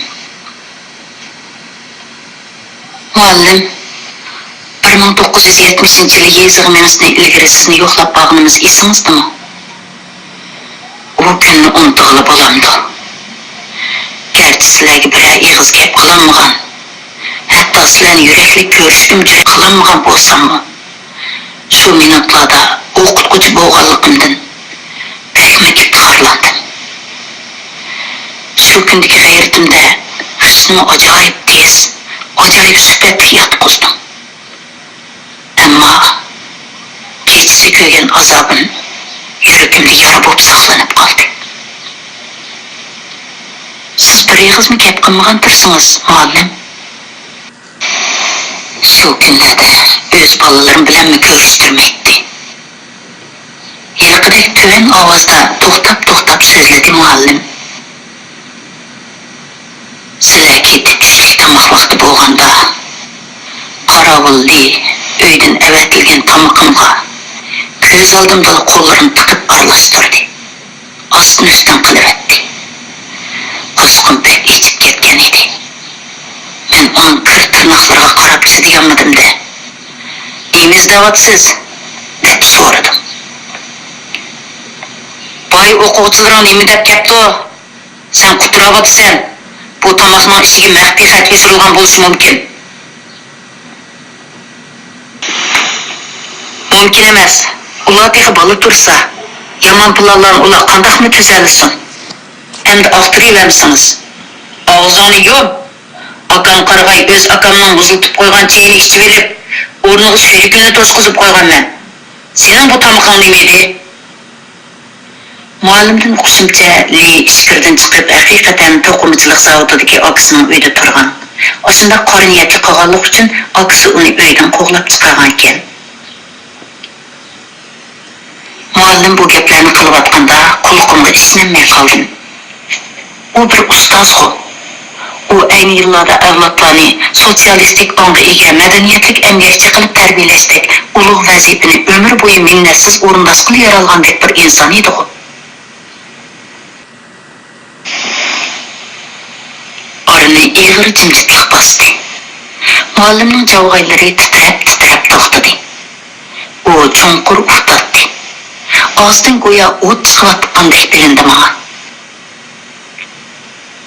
مۇئەللىم، بىر مىڭ توققۇز يۈز يەتمىشىنچى يىلى يېزىغا مېڭىشتىن ئىلگىرى سىزنى يوقلاپ بارغىنىمىز ئېسىڭىزدىمۇ؟ ئۇ كۈننى ئۇنتۇغىلى بولامدۇ؟ گەرچە سىلەرگە بىرەر ئېغىز گەپ قىلالمىغان، ھەتتا سىلەرنى يۈرەكلىك كۆرۈشكىمۇ جۈرئەت قىلالمىغان بولساممۇ، شۇ مىنۇتلاردا ئوقۇتقۇچى بولغانلىقىمدىن بەكمۇ ئىپتىخارلاندىم. شۇ كۈندىكى غەيرىتىمدە خىشنىمۇ ئاجايىپ تېز، ئاجايىپ سۈپەتلىك ياتقۇزدۇم. ئەمما كېچىسى كۆرگەن ئازابىم يۈرىكىمدە يارا بولۇپ ساقلىنىپ قالدى. سىز بىر ئېغىزمۇ گەپ قىلمىغانتۇرسىڭىز، مۇئەللىم. شۇ كۈنلەردە ئۆز بالىلىرىم بىلەنمۇ كۆرۈشتۈرمەيتتى. ھېلىقىدەك تۆۋەن ئاۋازدا توختاپ-توختاپ سۆزلىدى مۇئەللىم. سىلەر كېتىپ چۈشلۈك تاماق ۋاقتى بولغاندا، قاراۋۇللى ئۆيدىن ئەۋەتىلگەن تامىقىمغا كۆز ئالدىمدىلا قوللىرىنى تىقىپ ئارىلاشتۇردى. ئاستىن-ئۈستۈن قىلىۋەتتى. قۇسقۇم بەك ئېچىپ كەتكەن ئىدى. مەن ئۇنىڭ كىر-تىر تىرناقلىرىغا قاراپ چىدىيالمىدىم-دە، «نېمە ئىزدەۋاتىسىز؟» دەپ سورىدىم. «باي ئوقۇغۇچىلىرىڭ نېمە دەپ كەپتۇ؟ سەن قۇتراۋاتىسەن. بۇ تاماقنىڭ ئىچىگە مەخپىي خەت يوشۇرۇلغان بولۇشى مۇمكىن.» مۇمكىن ئەمەس. ئۇلار تېخى بالا تۇرسا، يامان پىلانلارنى ئۇلار قانداقمۇ تۈزەلىسۇن؟ ئەمدى ئاختۇرۇۋەرمىسىڭىز. ئاغزىڭنى يۇم! ئاكام قارىغاي ئۆز ئاكامنىڭ مۇزلىتىپ قويغان چېيىنى ئىچىۋېلىپ، ئورنىغا سۈيدۈكۈلنى توشقۇزۇپ قويغانمەن. سېنىڭ بۇ تامىقىڭ نېمە ئىدى؟ مۇئەللىمدىن ئۇقۇشۇمچە، لى ئىچكىرىدىن چىقىپ، ھەقىقەتەن توقۇمىچىلىق زاۋۇتىدىكى ئاكىسىنىڭ ئۆيىدە تۇرغان. ئاشۇنداق قارا نىيەتلىك قىلغانلىقى ئۈچۈن ئاكىسى ئۇنى ئۆيدىن قوغلاپ چىقارغانىكەن. مۇئەللىم بۇ گەپلەرنى قىلىۋاتقاندا قۇلىقىمغا ئىشىنەلمەي قالدىم. ئۇ بىر ئۇستازغۇ. ئۇ ئەينى يىللاردا ئەۋلادلارنى سوتسىيالىستىك ئاڭغا ئىگە، مەدەنىيەتلىك ئەمگەكچى قىلىپ تەربىيەلەشتەك ئۇلۇغ ۋەزىپىنى ئۆمۈر بويى مىننەتسىز ئورۇنداشقىلى يارالغاندەك بىر ئىنسان ئىدىغۇ. ئارىنى ئېغىر جىمجىتلىق باستى. مۇئەللىمنىڭ جاۋغايلىرى تىترەپ-تىترەپ توختىدى. ئۇ چوڭقۇر ئۇھ تارتتى. ئاغزىدىن گويا ئوت چىقىۋاتقاندەك بىلىندى ماڭا.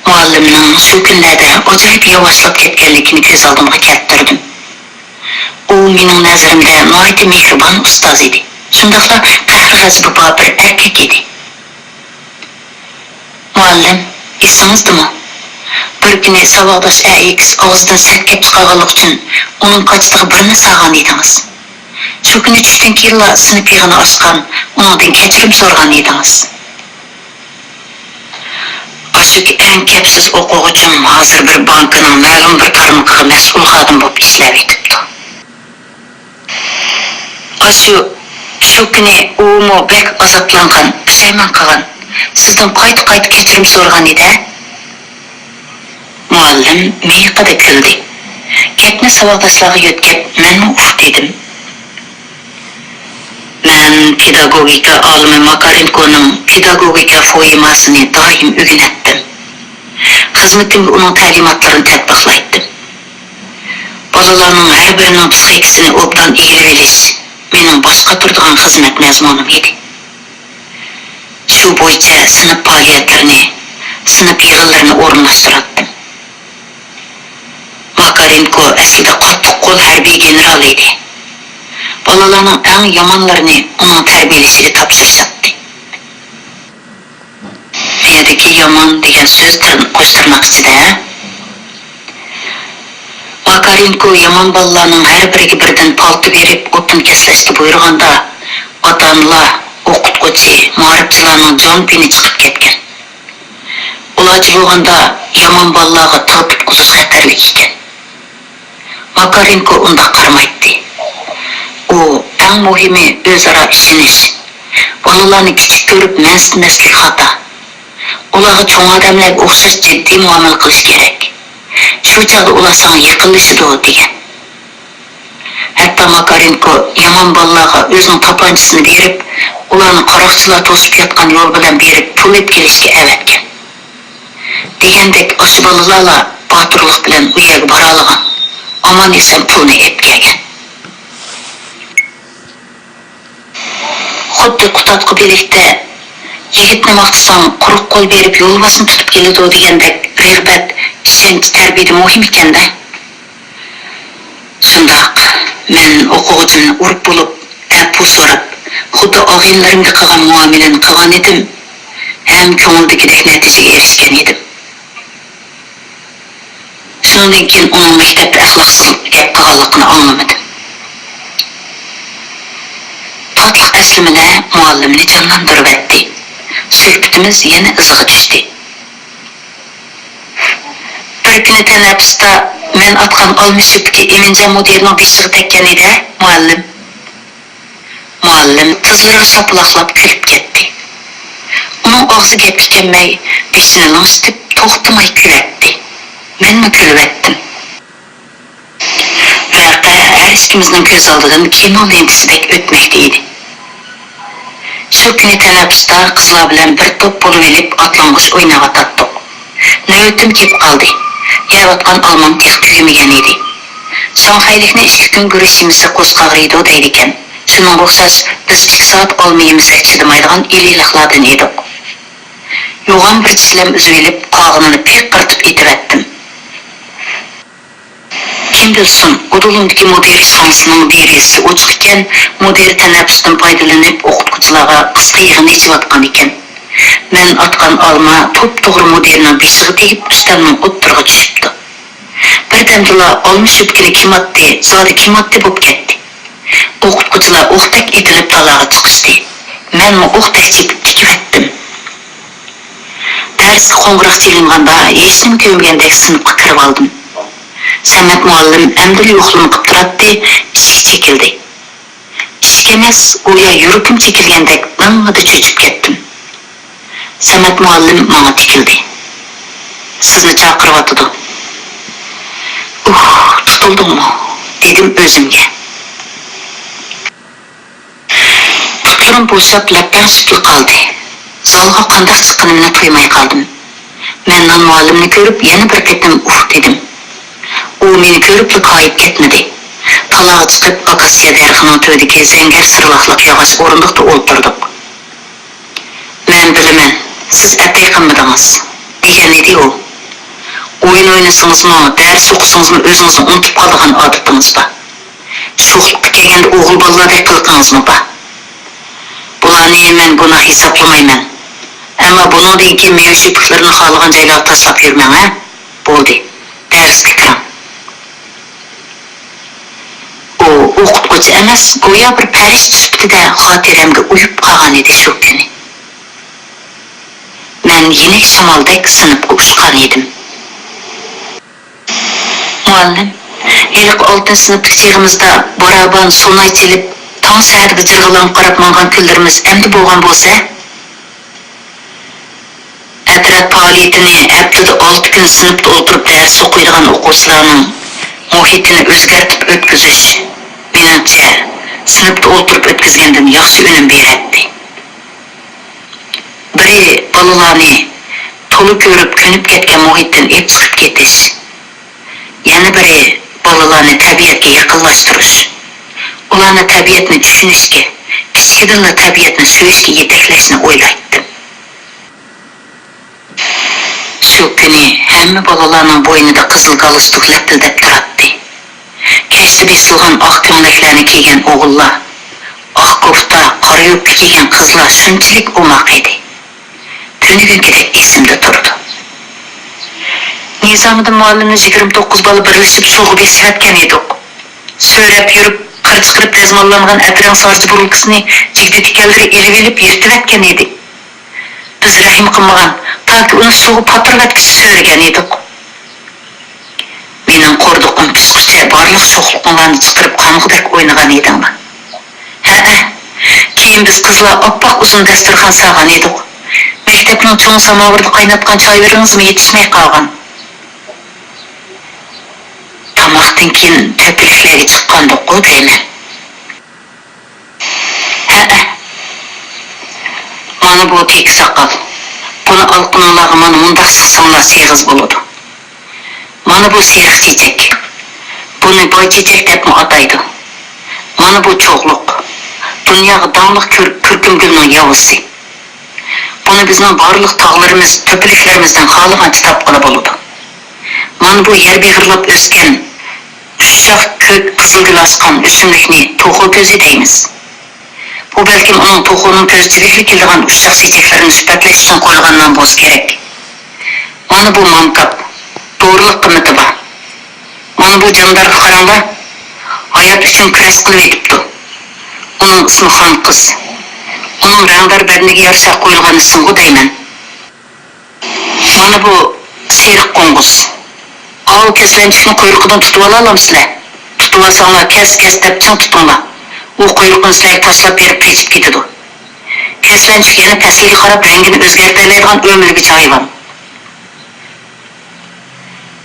مۇئەللىمنىڭ شۇ كۈنلەردە ئاجايىپ ياۋاشلاپ كەتكەنلىكىنى كۆز ئالدىمغا كەلتۈردۈم. ئۇ مېنىڭ نەزىرىمدە ناھايىتى مېھرىبان ئۇستاز ئىدى. شۇنداقلا قەھرى-غەزىپى بار بىر ئەركەك ئىدى. مۇئەللىم، ئېسىڭىزدىمۇ؟ بىر كۈنى ساۋاقداش ئەئىكىس ئاغزىدىن سەت گەپ چىقارغانلىقى ئۈچۈن ئۇنىڭ كاچىتىغا بىرنى سالغان ئىدىڭىز. شۇ كۈنى چۈشتىن كېيىنلا سىنىپ يىغىنى ئاچقان، ئۇنىڭدىن كەچۈرۈم سورىغان ئىدىڭىز. ئاشۇ ئەڭ كەپسىز ئوقۇغۇچىم ھازىر بىر بانكىنىڭ مەلۇم بىر تارمىقىغا مەسئۇل خادىم بولۇپ ئىشلەۋېتىپتۇ. ئاشۇ، شۇ كۈنى ئۇمۇ بەك ئازابلانغان، پۇشايمان قىلغان، سىزدىن قايتا-قايتا كەچۈرۈم سورىغان ئىدى-ھە؟ مۇئەللىم مىيىقىدا كۈلدى. گەپنى ساۋاقداشلارغا يۆتكەپ، مەنمۇ ئۇھ دېدىم. مەن پېداگوگىكا ئالىمى ماكارېنكونىڭ پېداگوگىكا فوئېماسىنى دائىم ئۆگىنەتتىم. خىزمىتىمگە ئۇنىڭ تەلىماتلىرىنى تەتبىقلايتتىم. بالىلارنىڭ ھەر بىرىنىڭ پىسخىكىسىنى ئوبدان ئىگىلىۋېلىش مېنىڭ باش قاتۇرىدىغان خىزمەت مەزمۇنۇم ئىدى. شۇ بويىچە سىنىپ پائالىيەتلىرىنى، سىنىپ يىغىنلىرىنى ئورۇنلاشتۇراتتىم. ماكارېنكو ئەسلىدە قاتتىق قول ھەربىي گېنېرال ئىدى. بالىلارنىڭ ئەڭ يامانلىرىنى ئۇنىڭ تەربىيەلىشىگە تاپشۇرۇشاتتى. بۇ يەردىكى يامان دېگەن سۆز تىر-، قوش تىرناق ئىچىدە. ماكارېنكو يامان بالىلارنىڭ ھەر بىرىگە بىردىن پالتا بېرىپ، ئوتتىن كەسلەشكە بۇيرۇغاندا، ئاتا-ئانىلار، ئوقۇتقۇچى، مائارىپچىلارنىڭ جان پېنى چىقىپ كەتكەن. ئۇلارچە بولغاندا، يامان بالىلارغا تىغ تۇتقۇزۇش خەتەرلىك ئىكەن. ماكارېنكو ئۇنداق قارىمايتتى. ئۇ، ئەڭ مۇھىمى، ئۆزئارا ئىشىنىش. بالىلارنى كىچىك كۆرۈپ مەنسىتمەسلىك خاتا. ئۇلارغا چوڭ ئادەملەرگە ئوخشاش جىددىي مۇئامىلە قىلىش كېرەك. شۇ چاغدا ئۇلار ساڭا يېقىنلىشىدۇ، دېگەن. ھەتتا ماكارېنكو يامان بالىلارغا ئۆزىنىڭ تاپانچىسىنى بېرىپ، ئۇلارنى قاراقچىلار توسۇپ ياتقان يول بىلەن بېرىپ پۇل ئېلىپ كېلىشكە ئەۋەتكەن. دېگەندەك، ئاشۇ بالىلارلا باتۇرلۇق بىلەن ئۇ يەرگە بارالىغان، ئامان-ئېسەن پۇلنى ئېلىپ كەلگەن. خۇددى قۇتادغۇ بىلىكتە، «يىگىتنى ماختىساڭ، قۇرۇق قول بېرىپ يولۋاسنى تۇتۇپ كېلىدۇ» دېگەندەك، رىغبەت، ئىشەنچ تەربىيەدە مۇھىم ئىكەن-دە. شۇنداق، مەن ئوقۇغۇچىمنى ئۇرۇپ بولۇپ، ئەپۇ سوراپ، خۇددى ئاغىنىلىرىمگە قىلغان مۇئامىلىنى قىلغان ئىدىم ھەم كۆڭۈلدىكىدەك نەتىجىگە ئېرىشكەن ئىدىم. شۇنىڭدىن كېيىن ئۇنىڭ مەكتەپتە ئەخلاقسىز گەپ قىلغانلىقىنى ئاڭلىمىدىم. تاتلىق ئەسلىمىلەر مۇئەللىمنى جانلاندۇرۇۋەتتى. سۆھبىتىمىز يەنە ئىزىغا چۈشتى. بىر كۈنى تەنەپپۇستا، «مەن ئاتقان ئالما شۈپىكى ئىمىنجان مۇدىرنىڭ بېشىغا تەگكەن ئىدى-ھە، مۇئەللىم.» مۇئەللىم تىزلىرىغا شاپىلاقلاپ كۈلۈپ كەتتى. ئۇنىڭ ئاغزى گەپكە كەلمەي، بېشىنى لىڭشىتىپ، توختىماي كۈلەتتى. مەنمۇ كۈلۈۋەتتىم. ۋەقە ھەر ئىككىمىزنىڭ كۆز ئالدىدىن كىنو لېنتىسىدەك ئۆتمەكتە ئىدى. شۇ كۈنى تەنەپپۇستا قىزلار بىلەن بىر توپ بولۇۋېلىپ ئاتلانغۇچ ئويناۋاتاتتۇق. نۆۋىتىم كېلىپ قالدى. يەۋاتقان ئالمام تېخى تۈگىمىگەن ئىدى. شاڭخەيلىكنى ئىككى كۈن گۈرۈچ يېمىسە قورسىقى ئاغرىيدۇ دەيدىكەن. شۇنىڭغا ئوخشاش بىز ئىككى سائەت ئالما يېمىسەك چىدىمايدىغان ئىلىلىقلاردىن ئىدۇق. يوغان بىر چىشلەم ئۈزۈۋېلىپ، قاغىنىنى پىقىرتىپ ئېتىۋەتتىم. كىم بىلسۇن، ئۇدۇلۇمدىكى مۇدىر ئىشخانىسىنىڭ دېرىزىسى ئوچۇق ئىكەن، مۇدىر تەنەپپۇستىن پايدىلىنىپ، ئوقۇتقۇچىلارغا قىسقا يىغىن ئېچىۋاتقان ئىكەن. مەن ئاتقان ئالما توپتوغرا مۇدىرنىڭ بېشىغا تېگىپ، ئۈستەلنىڭ ئوتتۇرىغا چۈشۈپتۇ. بىردەمدىلا ئالما شۆپكىنى كىم ئاتتى، زادى كىم ئاتتى بولۇپ كەتتى. ئوقۇتقۇچىلار ئوقتەك ئېتىلىپ تالاغا چىقىشتى. مەنمۇ ئوقتەك چېپىپ تىكىۋەتتىم. دەرسكە قوڭغۇراق چېلىنغاندا ھېچنېمە كۆرمىگەندەك سىنىپقا كىرىۋالدىم. سەمەت مۇئەللىم ئەمدىلا يوقلىما قىلىپ تۇراتتى، ئىشىك چېكىلدى. ئىشىك ئەمەس، گويا يۈرىكىم چېكىلگەندەك داڭڭىدا چۆچۈپ كەتتىم. سەمەت مۇئەللىم ماڭا تىكىلدى. سىزنى چاقىرىۋاتىدۇ. ئۇھ، تۇتۇلدۇڭمۇ؟ دېدىم ئۆزۈمگە. پۇتلىرىم بوشاپ لەپلەڭشىپلا قالدى. زالغا قانداق چىققىنىمنى تۇيماي قالدىم. مەن نان مۇئەللىمنى كۆرۈپ يەنە بىر قېتىم ئۇھ دېدىم. ئۇ مېنى كۆرۈپلا كايىپ كەتمىدى. تالاغا چىقىپ، ئاكاسىيە دەرىخىنىڭ تۈۋىدىكى زەڭگەر سىرلىقلىق ياغاچ ئورۇندۇقتا ئولتۇردۇق. مەن بىلىمەن، سىز ئەپەي قىلمىدىڭىز، دېگەنىدى ئۇ. ئويۇن ئوينىسىڭىزمۇ، دەرس ئوقۇسىڭىزمۇ ئۆزىڭىزنى ئۇنتۇپ قالىدىغان ئادىتىڭىز بار. شوخلۇققا كەلگەندە ئوغۇل بالىلاردەك قىلىقىڭىزمۇ بار. بۇلارنى مەن گۇناھ ھېسابلىمايمەن. ئەمما بۇنىڭدىن كېيىن مېۋە شۆپلىكلىرىنى خالىغان جايلارغا تاشلاپ يۈرمەڭ، ھە؟ بولدى، دەرسكە كىرىڭ. ئۇ ئوقۇتقۇچى ئەمەس، گويا بىر پەرىشتە سۈپىتىدە خاتىرەمگە ئۇيۇپ قالغانىدى شۇ كۈنى. مەن يېنىك شامالدەك سىنىپقا ئۇچقانىدىم. مۇئەللىم، ھېلىقى ئالتىنچى سىنىپتىكى چېغىمىزدا باراۋان، سۇناي چېلىپ، تاڭ سەھەردە جىرغىلارغا قاراپ ماڭغان كۈنلىرىمىز ئەمدى بولغان بولسا؟ ئەترەت پائالىيىتىنى ھەپتىدە ئالتە كۈن سىنىپتا ئولتۇرۇپ دەرس ئوقۇيدىغان ئوقۇغۇچىلارنىڭ مۇھىتىنى ئۆزگەرتىپ ئۆتكۈزۈش، مېنىڭچە، سىنىپتا ئولتۇرۇپ ئۆتكۈزگەندىن ياخشى ئۈنۈم بېرەتتى. بىرى، بالىلارنى تولا كۆرۈپ كۆنۈپ كەتكەن مۇھىتتىن ئېلىپ چىقىپ كېتىش. يەنە بىرى، بالىلارنى تەبىئەتكە يېقىنلاشتۇرۇش. ئۇلارنى تەبىئەتنى چۈشىنىشكە، كىچىكىدىنلا تەبىئەتنى سۆيۈشكە يېتەكلەشنى ئويلايتتىم. شۇ كۈنى ھەممە بالىلارنىڭ بوينىدا قىزىل گالستۇك لەپىلدەپ تۇراتتى. كەشتە بېسىلغان ئاق كۆڭلەكلەرنى كىيگەن ئوغۇللار، ئاق كوفتا، قارا يوپكا كىيگەن قىزلار شۇنچىلىك ئوماق ئىدى. تۈنۈگۈنكىدەك ئېسىمدە تۇرىدۇ. نىزامىدىن مۇئەللىمنى يىگىرمە توققۇز بالا بىرلىشىپ سۇغا بېسىۋەتكەن ئىدۇق. سۆرەپ يۈرۈپ، قىر چىقىرىپ دەزماللانغان ئەتىرىڭ سارجا بۇرۇلكىسىنى جىگدە تىكەنلىرى ئېلىۋېلىپ يىرتىۋەتكەن ئىدى. بىز رەھىم قىلمىغان، تاكى ئۇنى سۇغا پاتۇرۇۋەتكۈچە سۆرىگەن ئىدۇق. مېنىڭ قوردۇقۇم پىشقۇچە بارلىق شوخلۇقۇڭلارنى چىقىرىپ قانغۇدەك ئوينىغان ئىدىڭلار. ھەئە، كېيىن بىز قىزلار ئاپئاق ئۇزۇن دەستۇرخان سالغان ئىدۇق. مەكتەپنىڭ چوڭ ساماۋىرىدا قايناتقان چايلىرىڭىزمۇ يېتىشمەي قالغان. تاماقتىن كېيىن تۆپىلىكلەرگە چىققانىدۇققۇ دەيمەن. ھەئە. مانا بۇ تېكە ساقال. بۇنى ئالقىنىڭلارغا مانا مۇنداق سىقساڭلارچە ئېغىز بولىدۇ. مانا بۇ سېرىق چېچەك. بۇنى باي چېچەك دەپمۇ ئاتايدۇ. مانا بۇ چوغلۇق. دۇنياغا داڭلىق كۆر-، كۈركۈمگۈلنىڭ ياۋىسى. بۇنى بىزنىڭ بارلىق تاغلىرىمىز، تۆپىلىكلىرىمىزدىن خالىغانچە تاپقىلى بولىدۇ. مانا بۇ يەر بېغىرلاپ ئۆسكەن ئۇششاق كۆك قىزىلگۈل ئاسقان ئۆسۈملۈكنى توخۇ كۆزى دەيمىز. بۇ بەلكىم ئۇنىڭ توخۇنىڭ كۆزىچىلىكىگە كېلىدىغان ئۇششاق چېچەكلىرىنى سۈپەتلەش ئۈچۈن قويۇلغان نام بولسا كېرەك. مانا بۇ مامكاپ، دورىلىق قىممىتى بار. مانا بۇ جاندارغا قاراڭلار، ھايات ئۈچۈن كۈرەش قىلىۋېتىپتۇ. ئۇنىڭ ئىسمى خان قىز. ئۇنىڭ رەڭدار بەدىنىگە يارىشا قويۇلغان ئىسىمغۇ دەيمەن. مانا بۇ سېرىق قوڭغۇز. ئاۋۇ كەسلەنچۈكنى قۇيرۇقىدىن تۇتۇۋالالامسىلەر؟ تۇتۇۋالساڭلار، كەس، كەس دەپ چىڭ تۇتۇڭلار. ئۇ قۇيرۇقىنى سىلەرگە تاشلاپ بېرىپ قېچىپ كېتىدۇ. كەسلەنچۈك يەنە پەسىلگە قاراپ رەڭگىنى ئۆزگەرتەلەيدىغان ئۆمىلىگۈچى ھايۋان.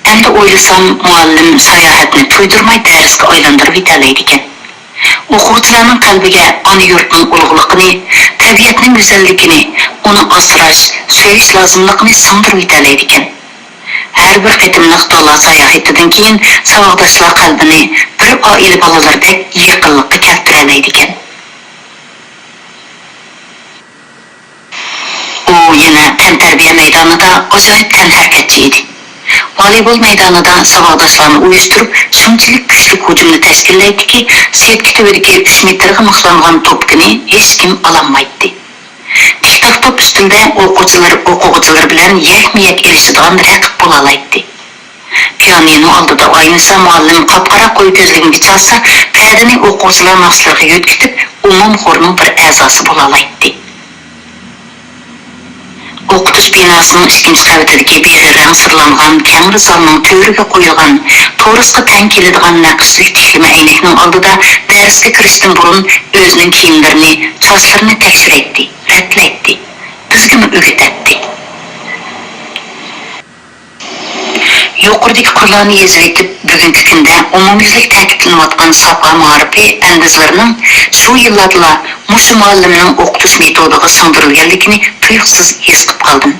ئەمدى ئويلىسام، مۇئەللىم ساياھەتنى تۇيدۇرماي دەرسكە ئايلاندۇرۇۋېتەلەيدىكەن. ئوقۇغۇچىلارنىڭ قەلبىگە ئانا يۇرتنىڭ ئۇلۇغلۇقىنى، تەبىئەتنىڭ گۈزەللىكىنى، ئۇنى ئاسراش، سۆيۈش لازىملىقىنى سىڭدۈرۈۋېتەلەيدىكەن. ھەر بىر قېتىملىق دالا ساياھىتىدىن كېيىن ساۋاقداشلار قەلبىنى بىر ئائىلە بالىلىرىدەك يېقىنلىققا كەلتۈرەلەيدىكەن. ئۇ يەنە تەنتەربىيە مەيدانىدا ئاجايىپ تەنھەرىكەتچى ئىدى. ۋالىبول مەيدانىدا ساۋاقداشلارنى ئۇيۇشتۇرۇپ، شۇنچىلىك كۈچلۈك ھۇجۇمنى تەشكىللەيتتىكى، سىيرتكى تۈۋىدىكى ئۈچ مېتىرغا مىخلانغان توپكىنى ھېچكىم ئالالمايتتى. تىك-تاك توپ ئۈستىلىدە ئوقۇغۇچىلار ئوقۇغۇچىلار بىلەن يەكمۇ-يەك ئېلىشىدىغان رەقىب بولالايتتى. پىيانىنو ئالدىدا ئاينىسا، مۇئەللىم قاپقارا قويۇ كۆزلىكىنى چالسا، پەدىنى ئوقۇغۇچىلار ناخشىلىرىغا يۆتكىتىپ، ئومۇمخورنىڭ بىر ئەزاسى بولالايتتى. ئوقۇتۇش بىناسىنىڭ ئىككىنچى قەۋىتىدىكى بىخى رەڭ سىرلانغان كەڭرى زالنىڭ تۆرىگە قويۇلغان تورۇسقا تەڭ كېلىدىغان نەقىشلىك تىكلىمە ئەينەكنىڭ ئالدىدا دەرسكە كىرىشتىن بۇرۇن ئۆزىنىڭ كىيىملىرىنى، چاچلىرىنى تەكشۈرەيتتى، رەتلەيتتى. بىزگىمۇ ئۆگىتەتتى. يۇقىرىدىكى قۇرلارنى يېزىۋېتىپ، بۈگۈنكى كۈندە ئومۇميۈزلۈك تەكىتلىنىۋاتقان ساپا مائارىپى ئەندىزىلىرىنىڭ شۇ يىللاردىلا مۇشۇ مۇئەللىمنىڭ ئوقۇتۇش مېتودىغا سىڭدۈرۈلگەنلىكىنى تۇيۇقسىز ھېس قىلىپ قالدىم.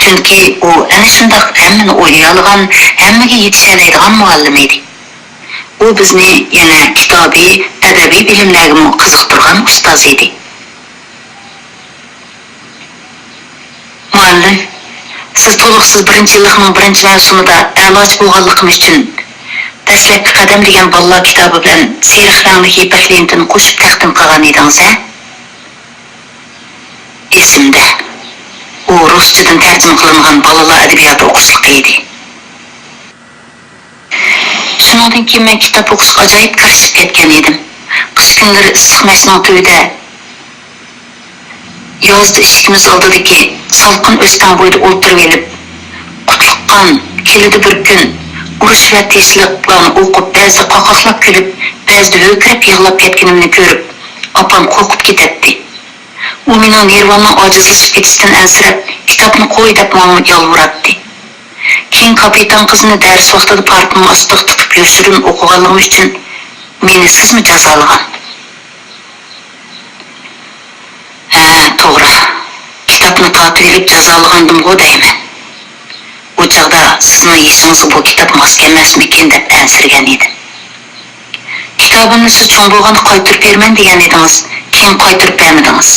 چۈنكى ئۇ ئەنە شۇنداق ھەممىنى ئويلىيالىغان، ھەممىگە يېتىشەلەيدىغان مۇئەللىم ئىدى. ئۇ بىزنى يەنە كىتابىي، ئەدەبىي بىلىملەرگىمۇ قىزىقتۇرغان ئۇستاز ئىدى. مۇئەللىم، سىز تولۇقسىز بىرىنچى يىللىقنىڭ بىرىنچى مەۋسۇمىدا ئەلاچى بولغانلىقىم ئۈچۈن، دەسلەپكى قەدەم دېگەن بالىلار كىتابى بىلەن سېرىق رەڭلىك يىپەك لېنتىنى قوشۇپ تەقدىم قىلغان ئىدىڭىز ھە؟ ئېسىمدە. ئۇ رۇسچىدىن تەرجىمە قىلىنغان بالىلار ئەدەبىياتى ئوقۇشلۇقى ئىدى. شۇنىڭدىن كېيىن مەن كىتاب ئوقۇشقا ئاجايىپ كىرىشىپ كەتكەن ئىدىم. قىش كۈنلىرى ئىسسىق مەشنىڭ تۈۋىدە، يازدا ئىشىكىمىز ئالدىدىكى سالقىن ئۆستەڭ بويىدا ئولتۇرۇۋېلىپ، قۇتلۇققان، كېلىدۇ بىر كۈن، ئۇرۇش ۋە تىنچلىقلارنى ئوقۇپ، بەزىدە قاقاقلاپ كۈلۈپ، بەزىدە ھۆركىرەپ يىغلاپ كەتكىنىمنى كۆرۈپ، ئاپام قورقۇپ كېتەتتى. ئۇ مېنىڭ نېرۋامنىڭ ئاجىزلىشىپ كېتىشىدىن ئەنسىرەپ، كىتابنى قوي دەپ ماڭا يالۋۇراتتى. كېيىن كاپىتان قىزنى دەرس ۋاقتىدا پارتىنىڭ ئاستىغا تىقىپ يوشۇرۇن ئوقۇغانلىقىم ئۈچۈن مېنى سىزمۇ جازالىغان. ھە، توغرا. كىتابنى تارتىۋېلىپ جازالىغاندىمغۇ دەيمەن. ئۇ چاغدا سىزنىڭ يېشىڭىزغا بۇ كىتاب ماس كەلمەسمىكىن دەپ ئەنسىرىگەن ئىدىم. كىتابىمنى سىز چوڭ بولغاندا قايتۇرۇپ بېرىمەن دېگەن ئىدىڭىز، كېيىن قايتۇرۇپ بەرمىدىڭىز.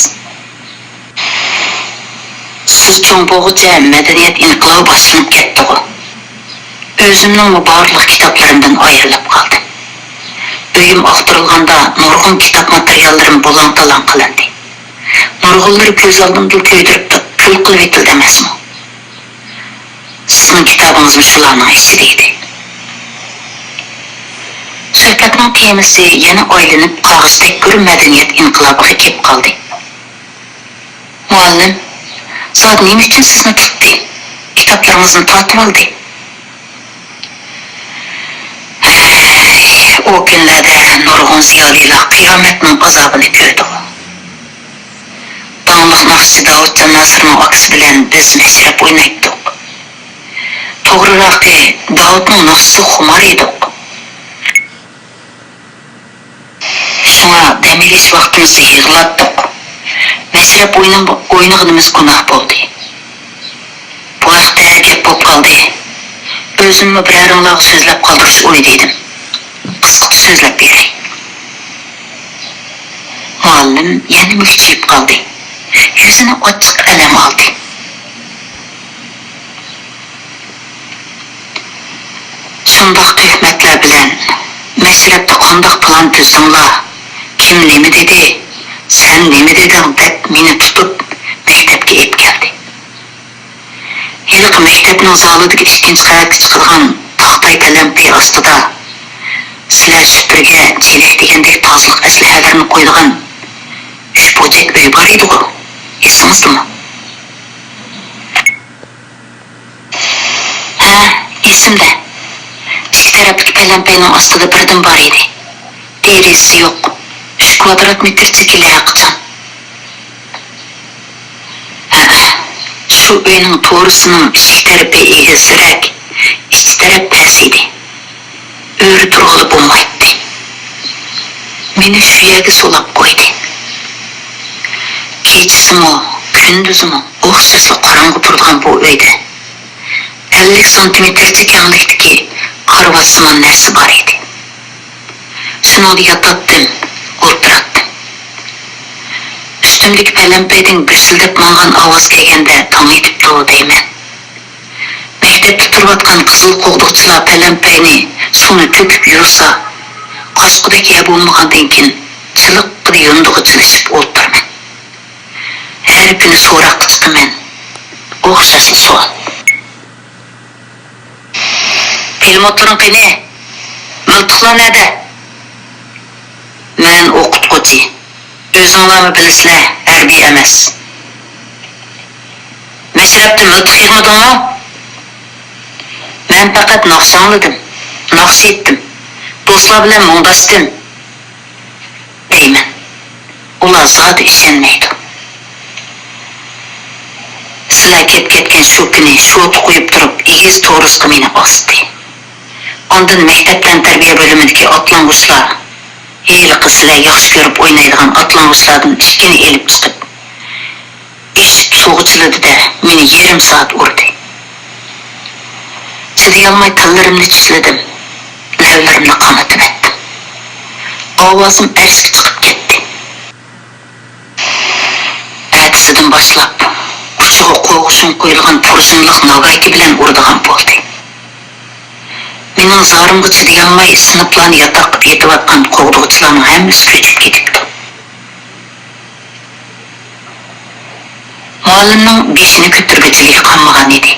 سىز چوڭ بولغۇچە مەدەنىيەت ئىنقىلابى باشلىنىپ كەتتىغۇ. ئۆزۈمنىڭمۇ بارلىق كىتابلىرىمدىن ئايرىلىپ قالدىم. ئۆيۈم ئاختۇرۇلغاندا نۇرغۇن كىتاب ماتېرىياللىرىم بۇلاڭ-تالاڭ قىلىندى. نۇرغۇنلىرى كۆز ئالدىمدىلا كۆيدۈرۈپ كۈل قىلىۋېتىلدى ئەمەسمۇ؟ سىزنىڭ كىتابىڭىزمۇ شۇلارنىڭ ئىچىدە ئىدى. سۆھبەتنىڭ تېمىسى يەنە ئايلىنىپ قاغىچتەك بىر مەدەنىيەت ئىنقىلابىغا كېلىپ قالدى. مۇئەللىم، زادى نېمە ئۈچۈن سىزنى تۇتتى؟ كىتابلىرىڭىزنى تارتىۋالدى. ھەي، ئۇ كۈنلەردە نۇرغۇن زىيالىيلار قىيامەتنىڭ ئازابىنى كۆردىغۇ. داڭلىق ناخشىچى داۋۇتجان ناسىرنىڭ ئاكىسى بىلەن بىز مەشرەپ ئوينايتتۇق. توغرىراقى، داۋۇتنىڭ ناخشىسىغا خۇمار ئىدۇق. شۇڭا دەم ئېلىش ۋاقتىمىزدا يىغلاتتۇق. مەشرەپ ئوينىم-، ئوينىغىنىمىز گۇناھ بولدى. بۇ ھەقتە گەپ بولۇپ قالدى. ئۆزۈممۇ بىرەرىڭلارغا سۆزلەپ قالدۇرۇش ئويىدا ئىدىم. قىسقىچە سۆزلەپ بېرەي. مۇئەللىم يەنە مۈكچىيىپ قالدى. يۈزىنى ئاچچىق ئەلەم ئالدى. شۇنداق تۆھمەتلەر بىلەن مەشرەپتە قانداق پىلان تۈزدۈڭلار؟ كىم نېمە دېدى؟ سەن نېمە دېدىڭ؟ دەپ مېنى تۇتۇپ مەكتەپكە ئېلىپ كەلدى. ھېلىقى مەكتەپنىڭ زالىدىكى ئىككىنچى قەۋەتكە چىقىدىغان تاختاي پەلەمپەي ئاستىدا سىلەر سۈپۈرگە، چېلەك دېگەندەك تازىلىق ئەسلىھەلىرىنى قويىدىغان ئۈچ بۇرجەك ئۆي بار ئىدىغۇ؟ ئېسىڭىزدىمۇ؟ ھە، ئېسىمدە. ئىككى تەرەپلىك پەلەمپەينىڭ ئاستىدا بىردىن بار ئىدى. دېرىزىسى يوق. ئۈچ كۋادرات مېتىر چېكى لەقىچان. ھەئە، شۇ ئۆينىڭ تورۇسىنىڭ ئىشىك تەرىپى ئېگىزرەك، ئىچ تەرەپ پەس ئىدى. ئۆرە تۇرغىلى بولمايتتى. مېنى شۇ يەرگە سولاپ قويدى. كېچىسىمۇ، كۈندۈزىمۇ ئوخشاشلا قاراڭغۇ تۇرىدىغان بۇ ئۆيدە، ئەللىك سانتىمېتىرچە كەڭلىكتىكى كارىۋاتسىمان نەرسە بار ئىدى. شۇنىڭدا ياتاتتىم، ئولتۇراتتىم. ئۈستۈمدىكى پەلەمپەيدىن گۈرسۈلدەپ ماڭغان ئاۋاز كەلگەندە تاڭ ئېتىپتۇ دەيمەن. مەكتەپتە تۇرۇۋاتقان قىزىل قوغدۇقچىلار پەلەمپەينى سۇنى تۆكۈپ يۇسا، قاچقۇدەك يەر بولمىغاندىن كېيىن چىلىققىدە يۇندىغۇچىلىشىپ ئولتۇرىمەن. ھەر كۈنى سوراققا چىقىمەن. ئوخشاشلا سوئال. پىلىموتلىرىڭ قېنى؟ مىلتىقلار نەدە؟ مەن ئوقۇتقۇچى. ئۆزۈڭلارمۇ بىلىسىلەر، ھەربىي ئەمەس. مەشرەپتە مىلتىق يىغمىدىڭمۇ؟ مەن پەقەت ناخشا ئاڭلىدىم، ناخشا ئېيتتىم، دوستلار بىلەن مۇڭداشتىم. دەيمەن. ئۇلار زادى ئىشەنمەيدۇ. سىلەر كېتىپ كەتكەن شۇ كۈنى شوتا قويۇپ تۇرۇپ، ئېگىز تورۇسقا مېنى ئاستى. ئاندىن مەكتەپ تەنتەربىيە بۆلۈمىدىكى ئاتلانغۇچلار، ھېلىقى سىلەر ياخشى كۆرۈپ ئوينايدىغان ئاتلانغۇچلاردىن ئىككىنى ئېلىپ چىقىپ، ئېشىپ سۇغا چىلىدى-دە، مېنى يېرىم سائەت ئۇردى. چىدىيالماي تىللىرىمنى چىشلىدىم، لەۋلىرىمنى قانىتىۋەتتىم. ئاۋازىم ئەرشكە چىقىپ كەتتى. ئەتىسىدىن باشلاپ قۇچىغا قوغۇشۇن قويۇلغان پۇرشۇنلۇق ناگايكا بىلەن ئۇرىدىغان بولدى. مېنىڭ زارىمغا چىدىيالماي سىنىپلارنى ياتاق قىلىپ يېتىۋاتقان قوغدىغۇچىلارنىڭ ھەممىسى كۆچۈپ كېتىپتۇ. مۇئەللىمنىڭ بېشىنى كۆتۈرگۈچىلىكى قالمىغان ئىدى.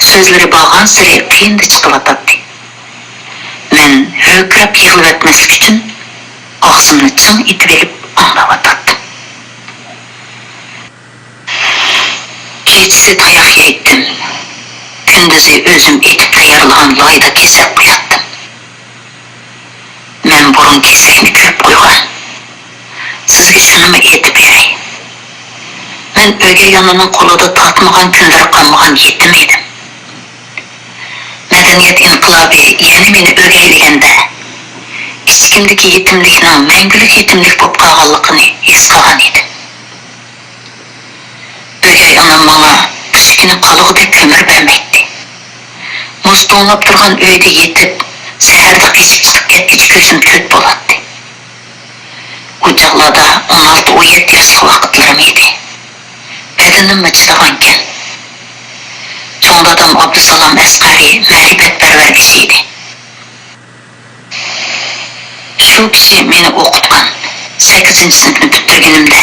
سۆزلىرى بارغانسېرى قىيىندا چىقىۋاتاتتى. مەن ھۆركىرەپ يىغلىۋەتمەسلىك ئۈچۈن ئاغزىمنى چىڭ ئېتىۋېلىپ ئاڭلاۋاتاتتىم. كېچىسى تاياق يەيتتىم. كۈندۈزى ئۆزۈم ئېتىپ تەييارلىغان لايدا كېسەك قۇياتتىم. مەن بۇرۇن كېسەكنى كۆرۈپ قويغان. سىزگە شۇنىمۇ ئېيتىپ بېرەي. مەن ئۆگەي ئانىنىڭ قولىدا تارتمىغان كۈنلىرى قالمىغان يېتىم ئىدىم. مەدەنىيەت ئىنقىلابى يەنە مېنى ئۆگەيلىگەندە، ئىچكىمدىكى يېتىملىكنىڭ مەڭگۈلۈك يېتىملىك بولۇپ قالغانلىقىنى ھېس قىلغان ئىدىم. ئۆگەي ئانام ماڭا قىش كۈنى قالغۇدەك كۆمۈر بەرمەيتتى. مۇز توڭلاپ تۇرغان ئۆيدە يېتىپ، سەھەردە قېچىپ چىقىپ كەتكۈچە كۆزۈم تۆت بولاتتى. ئۇ چاغلاردا ئون ئالتە، ئون يەتتە ياشلىق ۋاقىتلىرىم ئىدى. بەدىنىممۇ چىدىغانكەن. چوڭ دادام ئابدۇسالام ئەسقەرى مەرىپەتپەرۋەر كىشى ئىدى. شۇ كىشى مېنى ئوقۇتقان. سەككىزىنچى سىنىپنى پۈتتۈرگىنىمدە،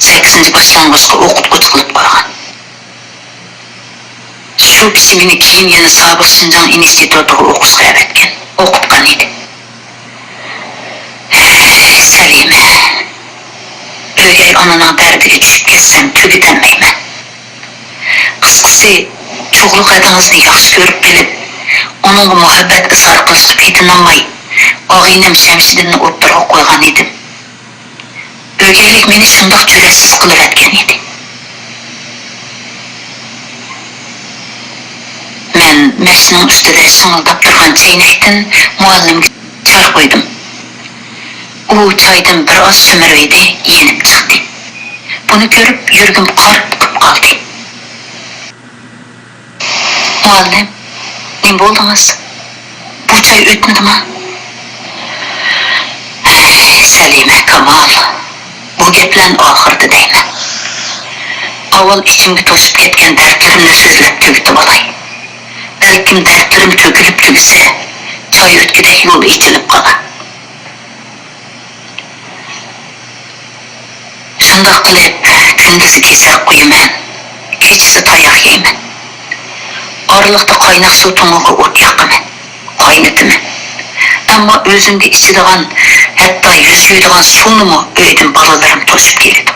سەككىزىنچى باشلانغۇچقا ئوقۇتقۇچى قىلىپ قويغان. شۇ كىشى مېنى كېيىن يەنە سابىق شىنجاڭ ئىنستىتۇتىغا ئوقۇشقا ئەۋەتكەن. ئوقۇتقان ئىدى. ھەي، سەلىمە! ئۆگەي ئانىنىڭ دەردىگە چۈشۈپ كەتسەم، تۈگىتەلمەيمەن. قىسقىسى، تۇغلۇق ھەدىڭىزنى ياخشى كۆرۈپ بىلىپ، ئۇنىڭغا مۇھەببەت ئىزھار قىلىشقا پېتىنالماي، ئاغىنەم شەمشىدىننى ئوتتۇرىغا قويغان ئىدىم. ئۆگەيلىك مېنى شۇنداق جۈرئەتسىز قىلىۋەتكەن ئىدى. مەن مەشنىڭ ئۈستىدە شىڭىلداپ تۇرغان چەينەكتىن مۇئەللىمگە چاي قۇيدۇم. ئۇ چايدىن بىر ئاز سۈمۈرۈۋىدى، يېنىپ چىقتى. بۇنى كۆرۈپ يۈرىكىم قارپ قىپ قالدى. مۇئەللىم، نېمە بولدىڭىز؟ بۇ چاي ئۆتمىدىما؟ ھەي، سەلىمە كامال، بۇ گەپلەرنى ئاخىرىدا دەيمەن. ئاۋۋال ئىچىمگە توشۇپ كەتكەن دەردلىرىمنى سۆزلەپ تۈگىتىۋالاي. بەلكىم دەردلىرىم تۆكۈلۈپ تۈگىسە، چاي ئۆتكۈدەك يول ئېچىلىپ قالار. شۇنداق قىلىپ، كۈندۈزى كېسەك قۇيىمەن، كېچىسى تاياق يەيمەن. ئارىلىقتا قايناق سۇ تۇڭىغا ئوت ياقىمەن، قاينىتىمەن. ئەمما ئۆزۈمگە ئىچىدىغان، ھەتتا يۈز يۇيىدىغان سۇنىمۇ ئۆيدىن بالىلىرىم توشۇپ كېلىدۇ.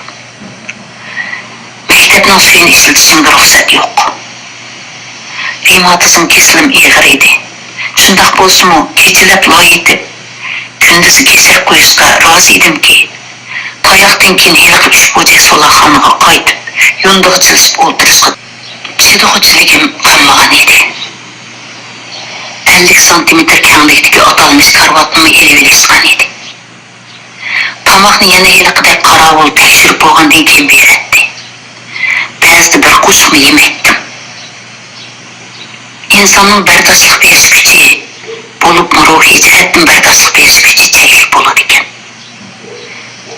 مەكتەپنىڭ سۈيىنى ئىشلىتىشىمگە رۇخسەت يوق. رېماتىزم كېسىلىم ئېغىر ئىدى. شۇنداق بولسىمۇ، كېچىلەپ لاي ئېتىپ، كۈندۈزى كېسەك قۇيۇشقا رازى ئىدىمكى، تاياقتىن كېيىن ھېلىقى ئۈچ بوجەك سولاقخانىغا قايتىپ، يۇندىغا چىلىشىپ ئولتۇرۇشقا چىدىغۇچىلىكىم قالمىغان ئىدى. ئەللىك سانتىمېتىر كەڭلىكتىكى ئاتالمىش كارىۋاتنىمۇ ئېلىۋېلىشقان ئىدى. تاماقنى يەنە ھېلىقىدەك قاراۋۇل تەكشۈرۈپ بولغاندىن كېيىن بېرەتتى. بەزىدە بىر قوشۇقنى يېمەيتتىم. ئىنساننىڭ بەرداشلىق بېرىش كۈچى، بولۇپمۇ روھىي جەھەتتىن بەرداشلىق بېرىش كۈچى چەكلىك بولىدىكەن.